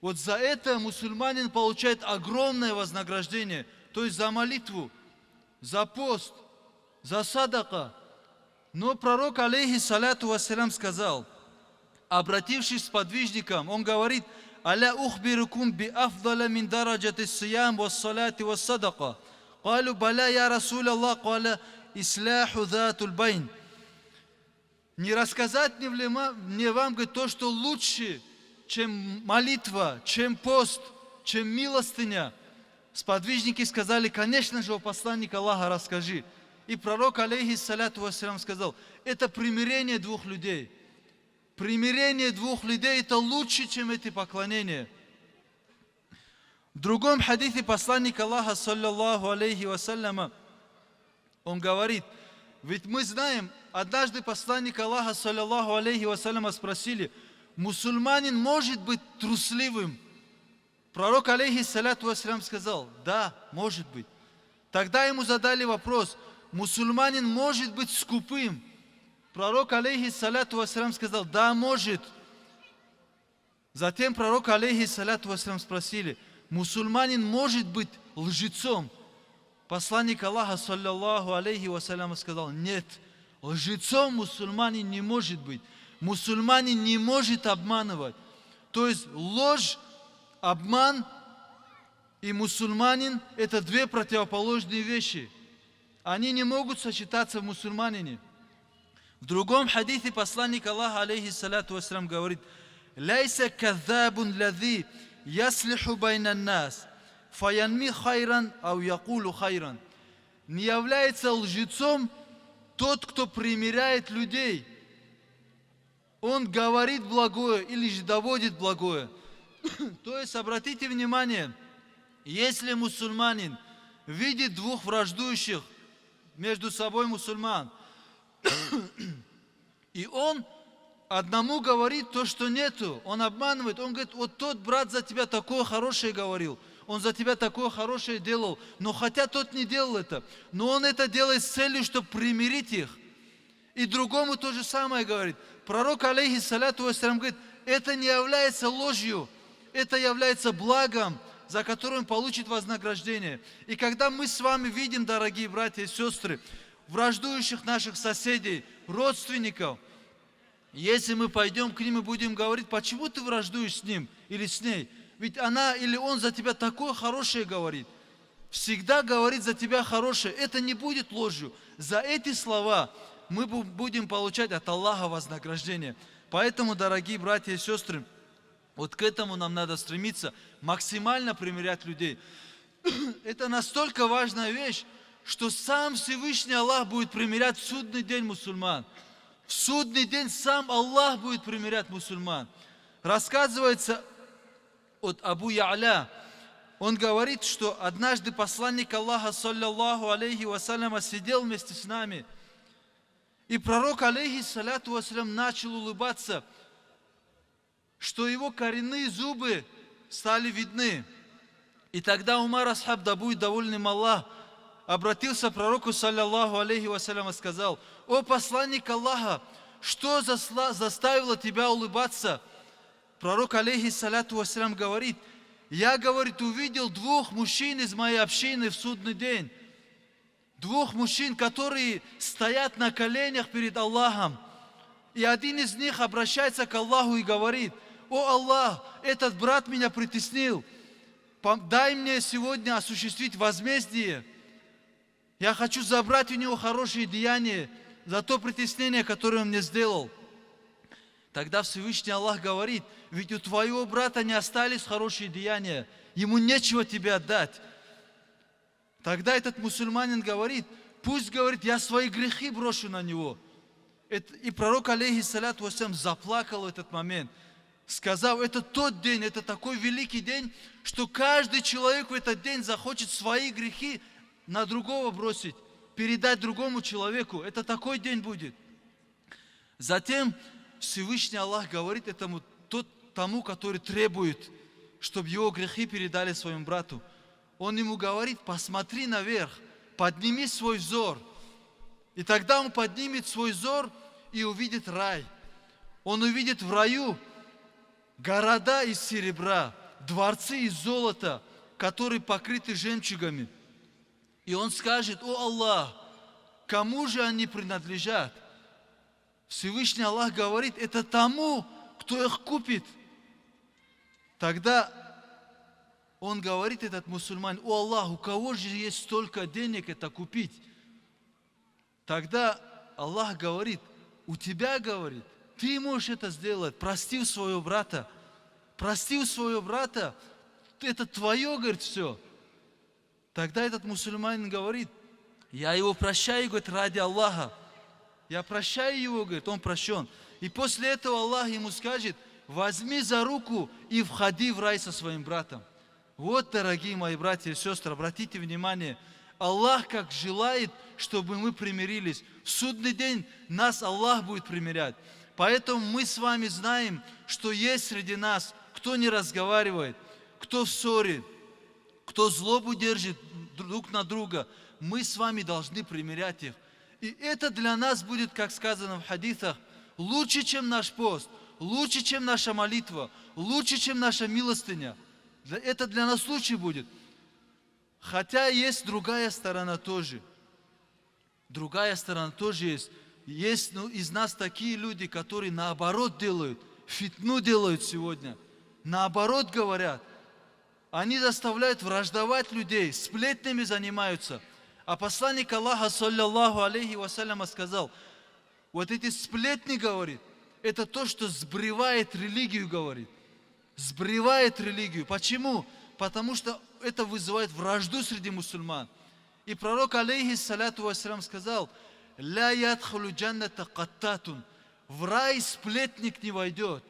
вот за это мусульманин получает огромное вознаграждение. То есть за молитву, за пост, за садака. Но пророк, алейхи салату вассалям, сказал, обратившись к сподвижникам, он говорит: «Аля ухбирукум би афдаля мин дараджати сиям ва салати ва садака?» Калю: «Баля, я Расулаллах». Каля: «Исляху затуль байн». Не рассказать ли мне ма-, мне вам, говорит, то, что лучше, чем молитва, чем пост, чем милостыня? Сподвижники сказали: «Конечно же, о посланник Аллаха, расскажи». И пророк, алейхи салату вассалям, сказал: «Это примирение двух людей». Примирение двух людей — это лучше, чем эти поклонения. В другом хадисе посланник Аллаха, саллаллаху алейхи ва салляма, он говорит, ведь мы знаем, однажды посланник Аллаха, саллаллаху алейхи ва салляма, спросили: «Мусульманин может быть трусливым?» Пророк, алейхи салату вассалям, сказал: «Да, может быть». Тогда ему задали вопрос: «Мусульманин может быть скупым?» Пророк, алейхи салату вассалям, сказал: «Да, может». Затем пророк, алейхи салату вассалям, спросили: «Мусульманин может быть лжецом?» Посланник Аллаха, саллаллаху алейхи ва саллям, сказал: «Нет, лжецом мусульманин не может быть. Мусульманин не может обманывать». То есть ложь, обман и мусульманин — это две противоположные вещи. Они не могут сочетаться в мусульманине. В другом хадисе посланник Аллаха, алейхиссалату вассалям, говорит: «Ляйса каззабун лази яслиху байнан нас, фаянми хайран ав якулу хайран». Не является лжецом тот, кто примиряет людей. Он говорит благое или же доводит благое. То есть, обратите внимание, если мусульманин видит двух враждующих между собой мусульман, и он одному говорит то, что нету, он обманывает, он говорит: «Вот тот брат за тебя такое хорошее говорил, он за тебя такое хорошее делал», но хотя тот не делал это, но он это делает с целью, чтобы примирить их. И другому то же самое говорит. Пророк, алейхиссалату вассалям, говорит: «Это не является ложью, это является благом, за которое он получит вознаграждение». И когда мы с вами видим, дорогие братья и сестры, враждующих наших соседей, родственников, если мы пойдём к ним и будем говорить: «Почему ты враждуешь с ним или с ней? Ведь она или он за тебя такое хорошее говорит, всегда говорит за тебя хорошее», это не будет ложью. За эти слова мы бу-, будем получать от Аллаха вознаграждение. Поэтому, дорогие братья и сестры, вот к этому нам надо стремиться, максимально примирять людей. Это настолько важная вещь, что сам Всевышний Аллах будет примирять в судный день мусульман. В судный день сам Аллах будет примирять мусульман. Рассказывается от Абу Я'ля. Он говорит, что однажды посланник Аллаха, саллаллаху алейхи ва саллям, сидел вместе с нами. И пророк, алейхиссалату вассалям, начал улыбаться, что его коренные зубы стали видны. И тогда Умар асхаб, да будет доволен им Аллах, обратился к пророку, саллаллаху алейхи ва саллям, и сказал: «О посланник Аллаха, что засла-, заставило тебя улыбаться?» Пророк, алейхиссалату вассалям, говорит: «Я, говорит, увидел двух мужчин из моей общины в судный день». Двух мужчин, которые стоят на коленях перед Аллахом. И один из них обращается к Аллаху и говорит: «О Аллах, этот брат меня притеснил. Пом-, дай мне сегодня осуществить возмездие. Я хочу забрать у него хорошие деяния за то притеснение, которое он мне сделал». Тогда Всевышний Аллах говорит: «Ведь у твоего брата не остались хорошие деяния, ему нечего тебе отдать». Тогда этот мусульманин говорит: «Пусть, говорит, я свои грехи брошу на него». Эт-, и пророк, алейхиссалату вассалям, заплакал в этот момент, сказав: «Это тот день, это такой великий день, что каждый человек в этот день захочет свои грехи на другого бросить, передать другому человеку. Это такой день будет». Затем Всевышний Аллах говорит этому, тот, тому, который требует, чтобы его грехи передали своему брату. Он ему говорит: «Посмотри наверх, подними свой взор». И тогда он поднимет свой взор и увидит рай. Он увидит в раю города из серебра, дворцы из золота, которые покрыты жемчугами. И он скажет: «О Аллах, кому же они принадлежат?» Всевышний Аллах говорит: «Это тому, кто их купит». Тогда он говорит, этот мусульманин: «О Аллах, у кого же есть столько денег это купить?» Тогда Аллах говорит: «У тебя, говорит, ты можешь это сделать, прости своего брата, прости своего брата, это твоё, говорит, всё». Тогда этот мусульманин говорит: «Я его прощаю, говорит, ради Аллаха. Я прощаю его, говорит, он прощён». И после этого Аллах ему скажет: «Возьми за руку и входи в рай со своим братом». Вот, дорогие мои братья и сёстры, обратите внимание, Аллах как желает, чтобы мы примирились. В судный день нас Аллах будет примирять. Поэтому мы с вами знаем, что есть среди нас, кто не разговаривает, кто в ссоре, кто злобу держит друг на друга, мы с вами должны примирять их. И это для нас будет, как сказано в хадисах, лучше, чем наш пост, лучше, чем наша молитва, лучше, чем наша милостыня. Для, это для нас лучше будет. Хотя есть другая сторона тоже. Другая сторона тоже есть. Есть, ну, из нас такие люди, которые наоборот делают, фитну делают сегодня. Наоборот говорят. Они заставляют враждовать людей, сплетнями занимаются. А посланник Аллаха, саллаллаху алейхи ва саллям, сказал: «Вот эти сплетни, говорит, это то, что сбривает религию», говорит. Сбривает религию. Почему? Потому что это вызывает вражду среди мусульман. И пророк, алейхиссалату вассалям, сказал: «Ля ядхулу джанната каттатун». В рай сплетник не войдет.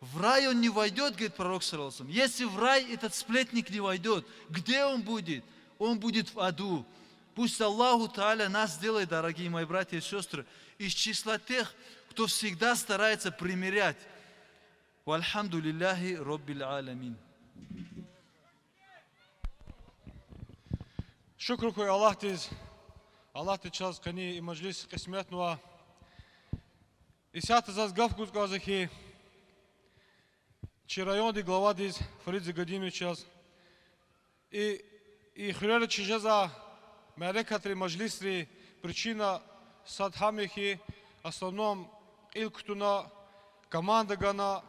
В рай он не войдет, говорит пророк, саллаллаху алейхи ва саллям, если в рай этот сплетник не войдет. Где он будет? Он будет в аду. Пусть Аллаху Тааля нас сделает, дорогие мои братья и сестры, из числа тех, кто всегда старается примирять. Вальхамдулиллахи Раббиль алямин. Шукур хьуй Аллагьдиз, Аллагьди чаз къенин и межлис кьисметнава. Исятда заз гаф гуз кӀанзава хьи, чи райондин главадиз Фарид Загадиновичаз, и, и хуьрера чи жезвай мярекатрин, межлисрин причина сад гьам я хьи, в основном кьил кутуна, команда гана,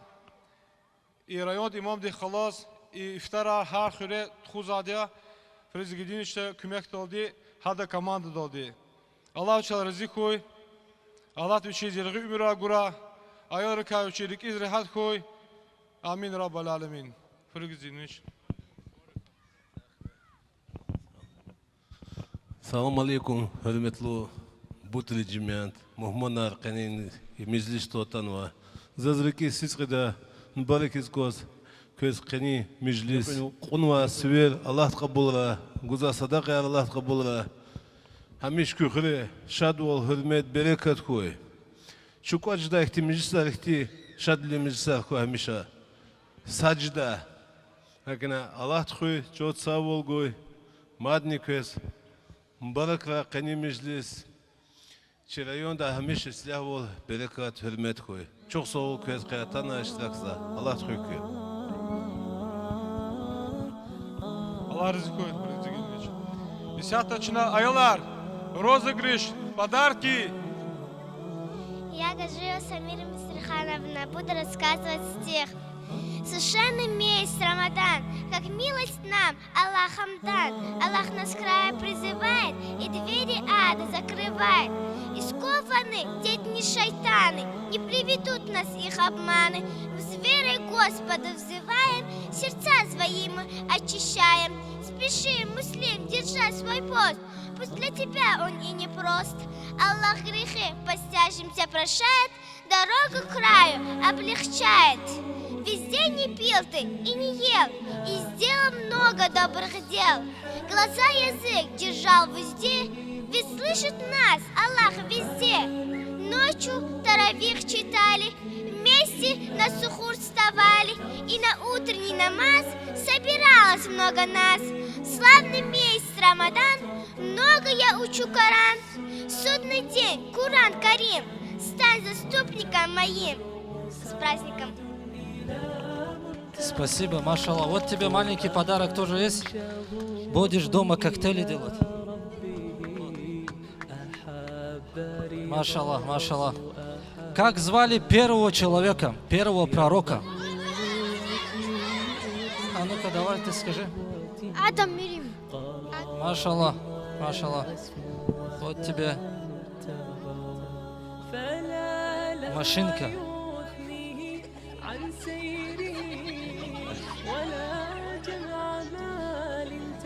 и райондин имамдихъ галаз и ифтарар гьар хуьре тухузвайди я Фарид Загадиновича куьмекдалди, гьадан командадалди. Аллагьди вичел рази хьуй, Аллагьди вичиз яргъи уьмуьрар гурай, аялрикай вичин рикӀиз регьят хьуй. Амин, Раббаль алямин. Фарид Загадинович. Салам алейкум, гьуьрметлу Бутли жемят, мугьманар, къенин и межлисда атанвай. Заз рикӀиз сискьида мубаракиз кваз квез къенин межлис. Кьунвай сивер Аллагьди кьабулрай, гузвай садакьаяр Аллагьди кьабулрай. Гьамиша куь хуьре шадвал, гьуьрмет, берекат хьуй. Чун кӀватӀ жедай хьтин межлисар ихьтин шадвилин межлисар хьуй гьамиша. Сад жеда. ГьакӀни Аллагьди хуьй, чӀавуз сагъвал гуй, мадни квез мубаракрай къенин межлис. Чи районда гьамиша ислягьвал, берекат, гьуьрмет хьуй. Чухсагъул квез къе атана иштиракзава. Аллагьди хуьй куьн. Аллагь рази хьуй, рази хьуй. Исятда чна, аялар, розыгрыш, подарки. Я Гаджиева Самира Мистрихановна, буду рассказывать стих. Священный месяц Рамадан, как милостью нам Аллахом дан. Аллах нас к раю призывает и двери ада закрывает. И скованы те дни шайтаны, не приведут нас их обманы. С верой Господа взываем, сердца свои мы очищаем. Спешим, Муслим, держа свой пост, пусть для тебя он и непрост. Аллах грехи постящимся прощает, дорогу к раю облегчает. Весь день не пил ты и не ел, и сделал много добрых дел. Глаза, язык держал в узде, ведь слышит нас Аллах везде. Ночью таравих читали, вместе на сухур вставали, и на утренний намаз собиралось много нас. Славный месяц Рамадан, много я учу Коран. Судный день, Куран Карим, стань заступником моим. С праздником! Спасибо, машаллах. Вот тебе маленький подарок тоже есть. Будешь дома коктейли делать. Машаллах, машаллах. Как звали первого человека, первого пророка? А ну-ка, давай ты скажи. Адам Мирим. Машаллах, машаллах. Вот тебе машинка.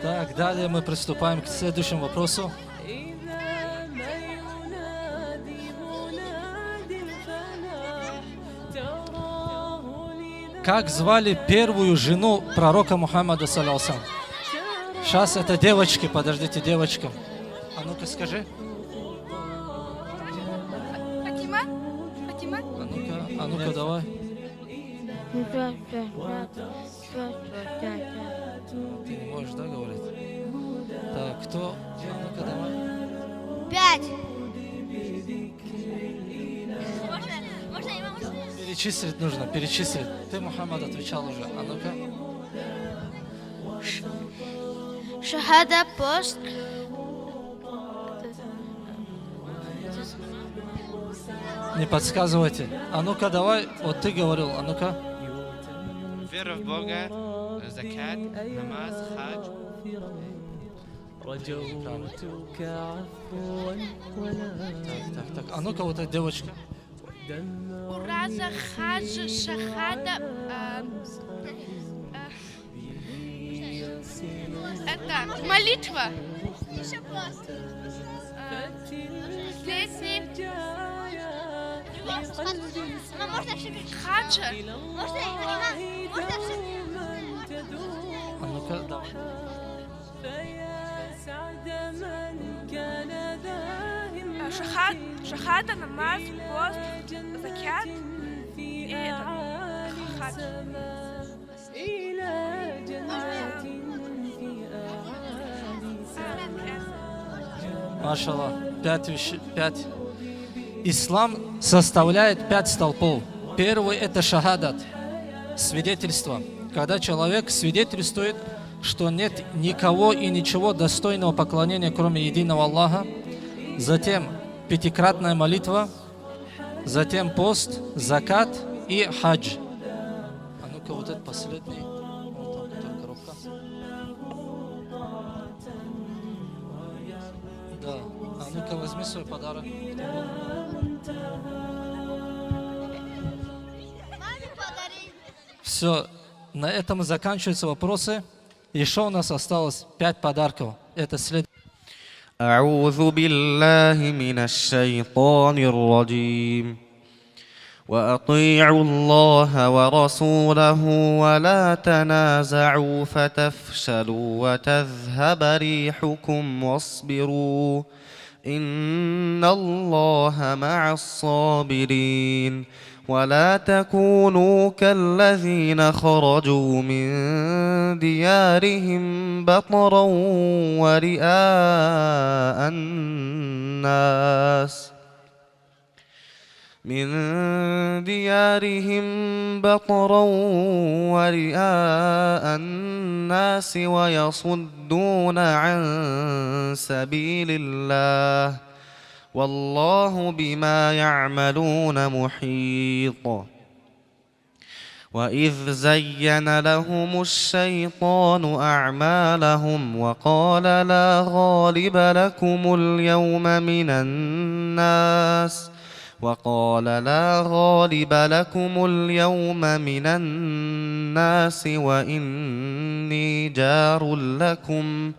Так, далее мы приступаем к следующему вопросу. Как звали первую жену пророка Мухаммада, саллаллаху алейхи ва саллям? Щас это девочки, подождите, девочкам. А ну-ка скажи. Фатима? Фатима? А ну-ка, а ну-ка, давай. Ты не можешь, да, говорить? Так, кто? А ну-ка, давай. Пять. Можно, можно, можно? Перечислить нужно, перечислить. Ты, Мухаммад, отвечал уже. А ну-ка. Шагьада, пост. Не подсказывайте. А ну-ка, давай. Вот ты говорил, а ну-ка. Вера в Бога, Закят, намаз, хадж. Так, так, так. А ну-ка, вот эта девочка. Ураза, хадж, шагьада, а, а, это, молитва. А, следует. Хадж. А ну-ка, давай. Шагьад-, шагьада, намаз, пост, закят и это, хадж. Машаллах, пять вещ-, пять. Ислам составляет пять столпов. Первый — это шахадат, свидетельство. Когда человек свидетельствует, что нет никого и ничего достойного поклонения, кроме единого Аллаха. Затем пятикратная молитва. Затем пост, закат и хадж. А ну-ка, вот этот последний, вон там, который коробка. Да. А ну-ка, возьми свой подарок. Всё, на этом заканчиваются вопросы. Ещё у нас осталось пять подарков. Это след- أعوذ بالله من الشيطان الرجيم. وأطيعوا الله ورسوله ولا تنازعوا فتفشلوا وتذهب ريحكم واصبروا إن الله مع الصابرين. ولا تكونوا كالذين خرجوا من ديارهم بطرا ورئاء الناس، من ديارهم بطرا ورئاء الناس ويصدون عن سبيل الله، والله بما يعملون محيط. وإذ زين لهم الشيطان أعمالهم وقال لا غالب لكم اليوم من الناس، وقال لا غالب لكم اليوم من الناس وإني جار لكم،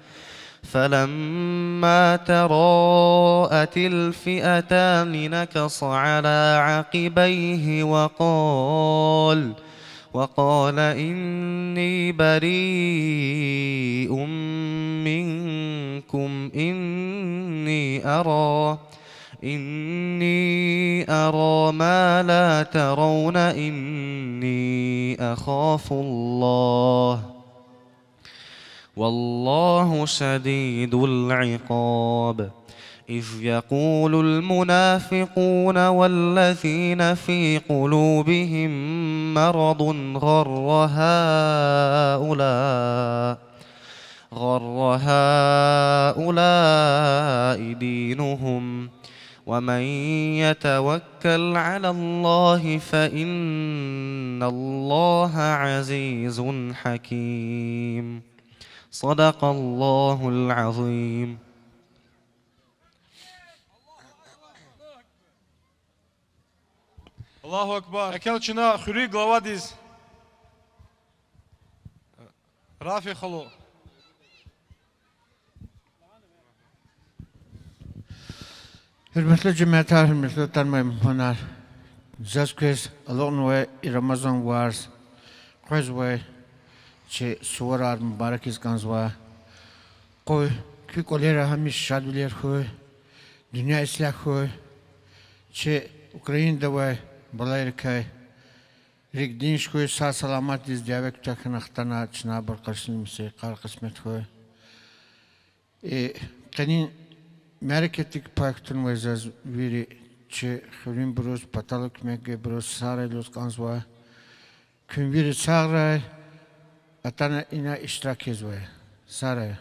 فلما تراءت الفئتان نكص على عقبيه وقال، وقال إني بريء منكم إني أرى، إني أرى ما لا ترون إني أخاف الله، والله شديد العقاب. إذ يقول المنافقون والذين في قلوبهم مرض غر هؤلاء، غر هؤلاء دينهم، ومن يتوكل على الله فإن الله عزيز حكيم. صدق الله العظيم. Аллагьу акбар. Экел чна хуьруьн главадиз, Рафи халу. Гьуьрметлу жемятар, гьуьрметлу атанвай мугьманар, заз квез алукьнавай и Рамазан варз къвезвай чи суварар мубарак ийиз кӀанзава. Къуй куь кӀвалера гьамиша шадвилер хьуй, дуьнья ислягь хьуй, чи Украинада авай балайрикай рикӀ-динж хьуй, сагъ-саламатдиз дяве-куьтягь хьана хтана чна абур къаршиламишзавай йикъар къисмет хьуй. И къенин мярекатдик пай кутунвай заз вири чи хуьруьнбуруз, паталай куьмек гайибуруз сагърай лугьуз кӀанзава. Куьн вири сагърай, атана ина иштирак ийизвай. Сагърай.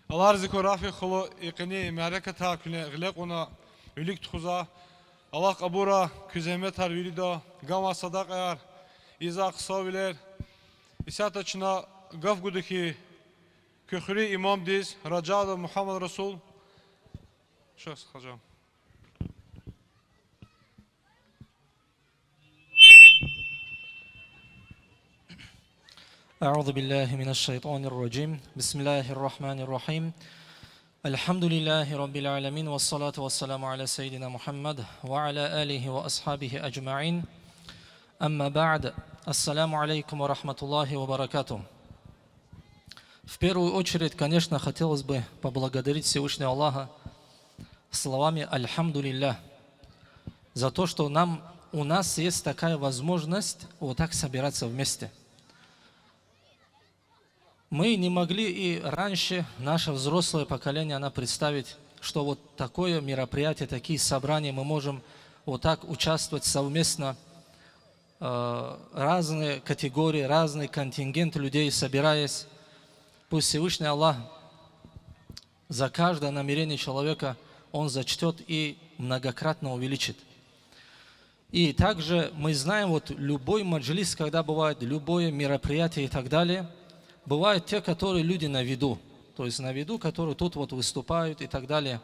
Аллагь рази хьуй, Рафи халу, и къенин мярекатар куьне гъиле кьуна, вилик тухуза. Аллагь кьабулрай куь зегьметар вирида, ганвай садакьаяр, ийизвай хъсанвилер. Исятда чна гаф гуда хьи, куь хуьруьн имамдиз Ражадов Мугьаммад Расул. Шехс Хажа. أعوذ بالله من الشيطان الرجيم. بسم الله الرحمن الرحيم. الحمد لله رب العالمين، والصلاة والسلام على سيدنا محمد وعلى آله وأصحابه أجمعين. أما بعد. السلام عليكم ورحمة الله وبركاته. В первую очередь, конечно, хотелось бы поблагодарить Всевышнего Аллаха словами «Альхамдулиллях» за то, что нам, у нас есть такая возможность вот так собираться вместе. Мы не могли и раньше, наше взрослое поколение, она представить, что вот такое мероприятие, такие собрания, мы можем вот так участвовать совместно, э, разные категории, разный контингент людей собираясь. Пусть Всевышний Аллах за каждое намерение человека Он зачтёт и многократно увеличит. И также мы знаем, вот любой маджлис, когда бывает, любое мероприятие и так далее, бывают те, которые люди на виду, то есть на виду, которые тут вот выступают и так далее.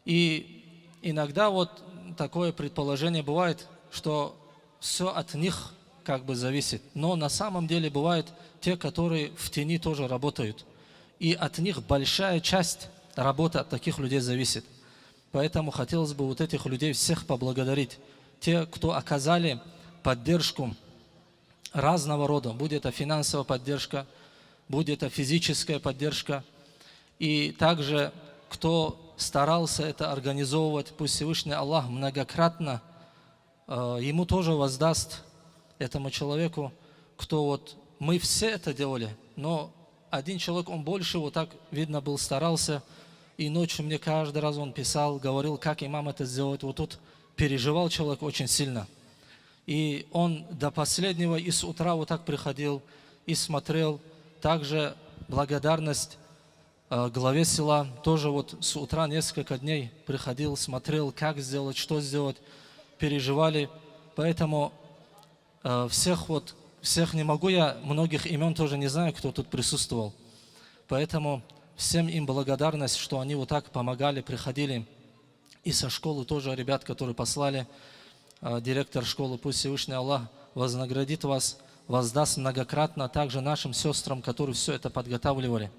И иногда вот такое предположение бывает, что всё от них как бы зависит. Но на самом деле бывают те, которые в тени тоже работают. И от них большая часть работы от таких людей зависит. Поэтому хотелось бы вот этих людей всех поблагодарить. Те, кто оказали поддержку разного рода, будь это финансовая поддержка, будь это физическая поддержка. И также, кто старался это организовывать, пусть Всевышний Аллах многократно, э, ему тоже воздаст, этому человеку, кто вот, мы все это делали, но один человек, он больше вот так, видно, был, старался, и ночью мне каждый раз он писал, говорил, как имам это сделает. Вот тут переживал человек очень сильно. И он до последнего и с утра вот так приходил и смотрел. Также благодарность, э, главе села. Тоже вот с утра несколько дней приходил, смотрел, как сделать, что сделать. Переживали. Поэтому, э, всех вот, всех не могу я, многих имён тоже не знаю, кто тут присутствовал. Поэтому всем им благодарность, что они вот так помогали, приходили. И со школы тоже ребят, которые послали, э, директор школы, пусть Всевышний Аллах вознаградит вас, воздаст многократно, также нашим сёстрам, которые всё это подготавливали.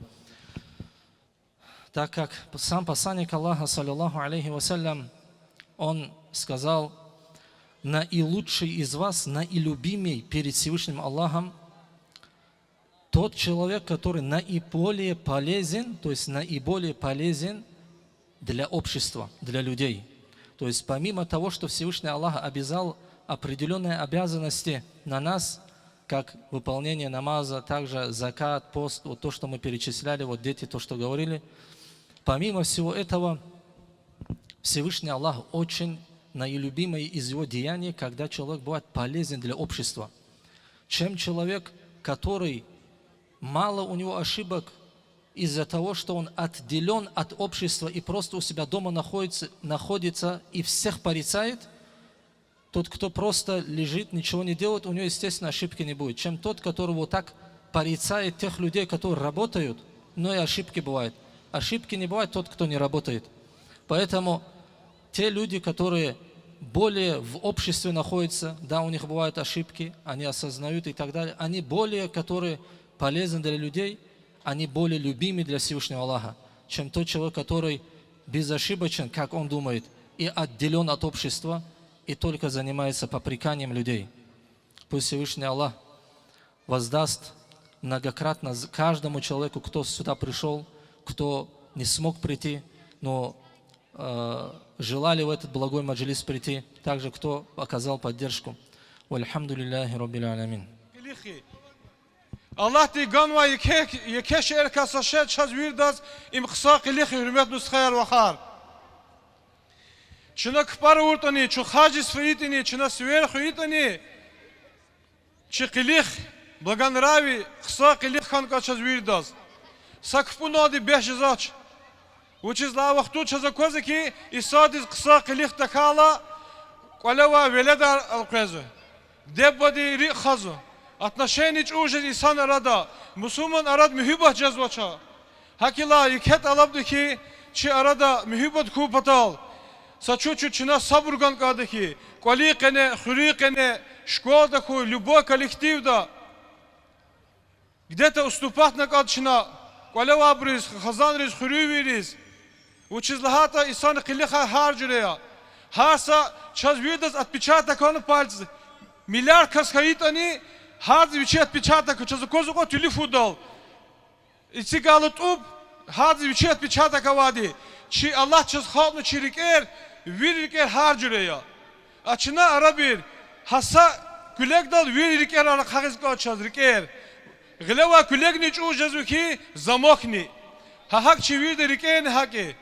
Так как сам посланник Аллаха, саллаллаху алейхи ва саллям, он сказал: «Наилучший из вас, наилюбимый перед Всевышним Аллахом, тот человек, который наиболее полезен, то есть наиболее полезен для общества, для людей». То есть помимо того, что Всевышний Аллах обязал определённые обязанности на нас, как выполнение намаза, также закат, пост, вот то, что мы перечисляли, вот дети, то, что говорили. Помимо всего этого, Всевышний Аллах очень наилюбимое из его деяний, когда человек бывает полезен для общества. Чем человек, который мало у него ошибок, из-за того, что он отделён от общества и просто у себя дома находится, находится и всех порицает, тот, кто просто лежит, ничего не делает, у него, естественно, ошибки не будет, чем тот, который вот так порицает тех людей, которые работают, но и ошибки бывают. Ошибки не бывает тот, кто не работает. Поэтому те люди, которые более в обществе находятся, да, у них бывают ошибки, они осознают и так далее, они более, которые полезны для людей, они более любимы для Всевышнего Аллаха, чем тот человек, который безошибочен, как он думает, и отделён от общества, и только занимается попреканием людей. Пусть Всевышний Аллах воздаст многократно з-, каждому человеку, кто сюда пришёл, кто не смог прийти, но, э, желали в этот благой маджлис прийти, также кто оказал поддержку. Вальхамдулиллахи Раббиль алямин. Аллагьди ганвай еке, еке шейэрикай са шей чаз виридаз, им хъсан къилих я, гьуьрметлу стхаяр-вахар. Чна кпӀар авуртӀани, чун харжиз фейитӀани, чна сивер хуьйтӀани, чи къилих, благонравие, хъсан къилих хьана кӀан чаз виридаз. Са кпӀуналди бес жезвач. Вучиз лагьайтӀа вахтунда чаз аквазва хьи, инсандиз хъсан къилих тахьайла, КӀвале авай веледар элкъвезва. Диде-бубади рикӀ хазва. Отношение чӀур жез инсан арада, мусурман арада муьгьуьббат жезвач. ГьакӀ хьайила еке тӀалабда хьи, чи арада муьгьуьббат хьун патал, са чуьл-чуьл чна сабур гана кӀанда хьи, кӀвалин къене, хуьруьн къене, школада хьуй, любой коллективда, где-то уступать авуна кӀанда чна кӀвале авайбуруз, хизанриз, хуьруьнвийриз. Вучиз лагьайтӀа инсанрин къилихар гьар жуьре я. Гьар са чаз вирдаз отпечаток авуна пальц, миллиард кас хьайитӀани, гьардаз вичин отпечаток, чаз аквазва кьван телефондал. Эцигайла тӀуб, гьардаз вичин отпечаток авайди. Чи Аллагьди чаз халкьна чи рикӀер, вири рикӀер гьар жуьре я. А чна, арабир, гьа са куьлегдал вири рикӀер арахъ агъиз кӀанда чаз, рикӀер. Гъилевай куьлегни чӀур жезва хьи, замокни. Гьа гьакӀ чи вирида рикӀерни гьакӀ я.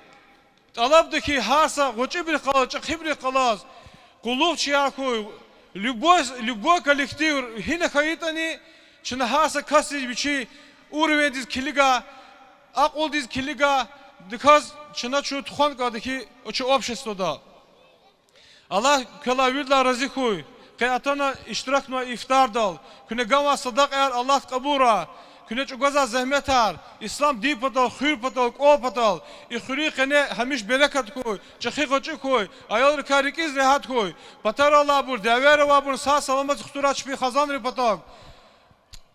ТӀалабда хьи, гьар са гъвечӀибурухъ галаз, чӀехибурухъ галаз, къуллугъчияр хьуй, любой, любой коллектив гьина хьайитӀани, чна гьар са касдиз вичин уровеньдиз килигайла, акьулдиз килигайла, даказ чна чун тухвана кӀанда хьи, чи обществода. Аллагь квелай виридалай рази хьуй. Къе атана иштиракнавай ифтардал, куьне ганвай садакьаяр Аллагьди кьабулрай, куьне чӀугвазвай зегьметар, ислам дин патал, хуьр патал, кӀвал патал, и хуьруьн къене гьамиша берекат хьуй, чӀехи-гъвечӀи хьуй, аялрикай рикӀиз регьят хьуй, патараллайбур, дявеяр авайбурни сагъ-саламатдиз хтурай чпин хизанрин патав.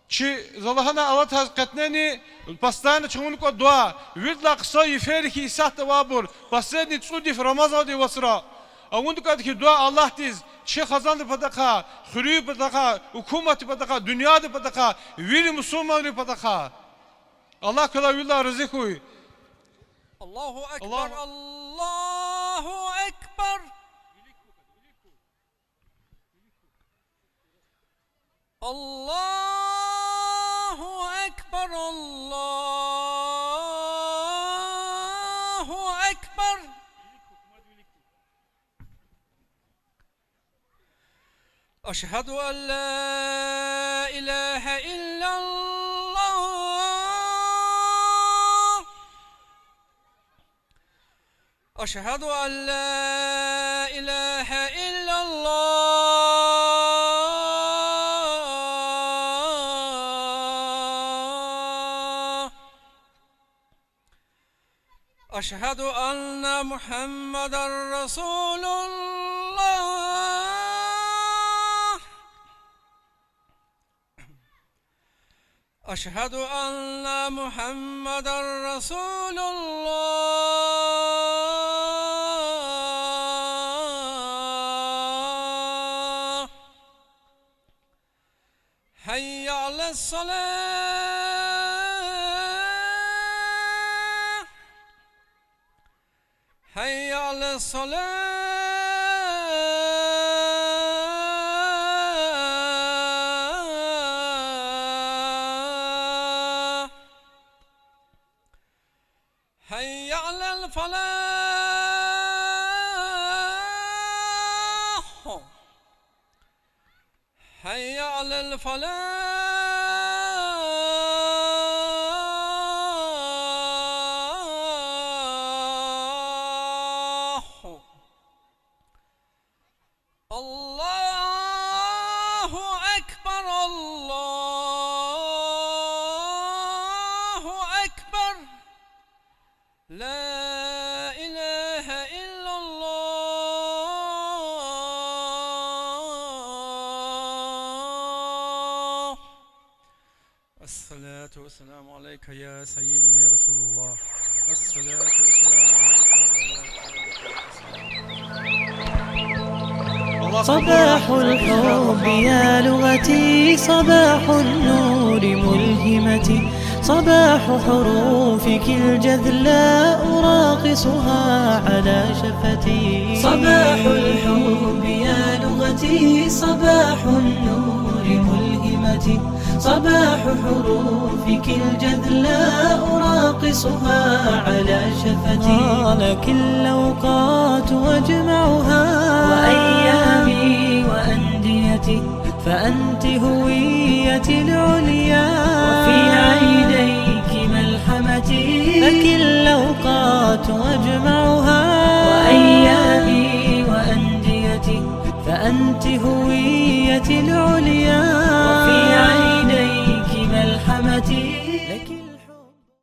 Чи за лагьанай алатайз кьетӀнени, постоянно чун авуна кӀанда дуьа. Виридалай хъсан йиферик исятда авайбур, последний цӀуд йиф Рамазандин вацра. Авуна кӀанда хьи дуьа Аллагьдиз, чи хизандин патахъай, хуьруьн патахъай, гьукуматдин патахъай, дуьньядин патахъай, вири мусурманрин патахъай. Аллагь квелай виридалай рази хьуй. الله أكبر، الله أكبر. الله أكبر، الله أكبر. أشهد أن لا إله إلا الله. أشهد أن لا إله إلا الله. أشهد أن محمدا رسول الله. أشهد أن محمدا رسول الله. حي على الصلاة. حي على الصلاة. حي على الفلاح. حي على الفلاح. الله أكبر، الله أكبر. لا إله إلا الله. الصلاة والسلام عليك يا سيدنا يا رسول الله. الصلاة والسلام عليك وعلى آلك وأصحابك. صباح الحب يا لغتي، صباح النور ملهمتي، صباح حروفك الجذلاء راقصها على شفتي. صباح الحب يا لغتي، صباح النور ملهمتي، صباح حروفك الجذلاء راقصها على شفتي. آه، لك الأوقات وأجمعها، وأيامي وأنديتي، فأنت هويتي العليا، وفي عينيك ملحمتي. لك الأوقات وأجمعها، وأيامي وأنديتي، Лекил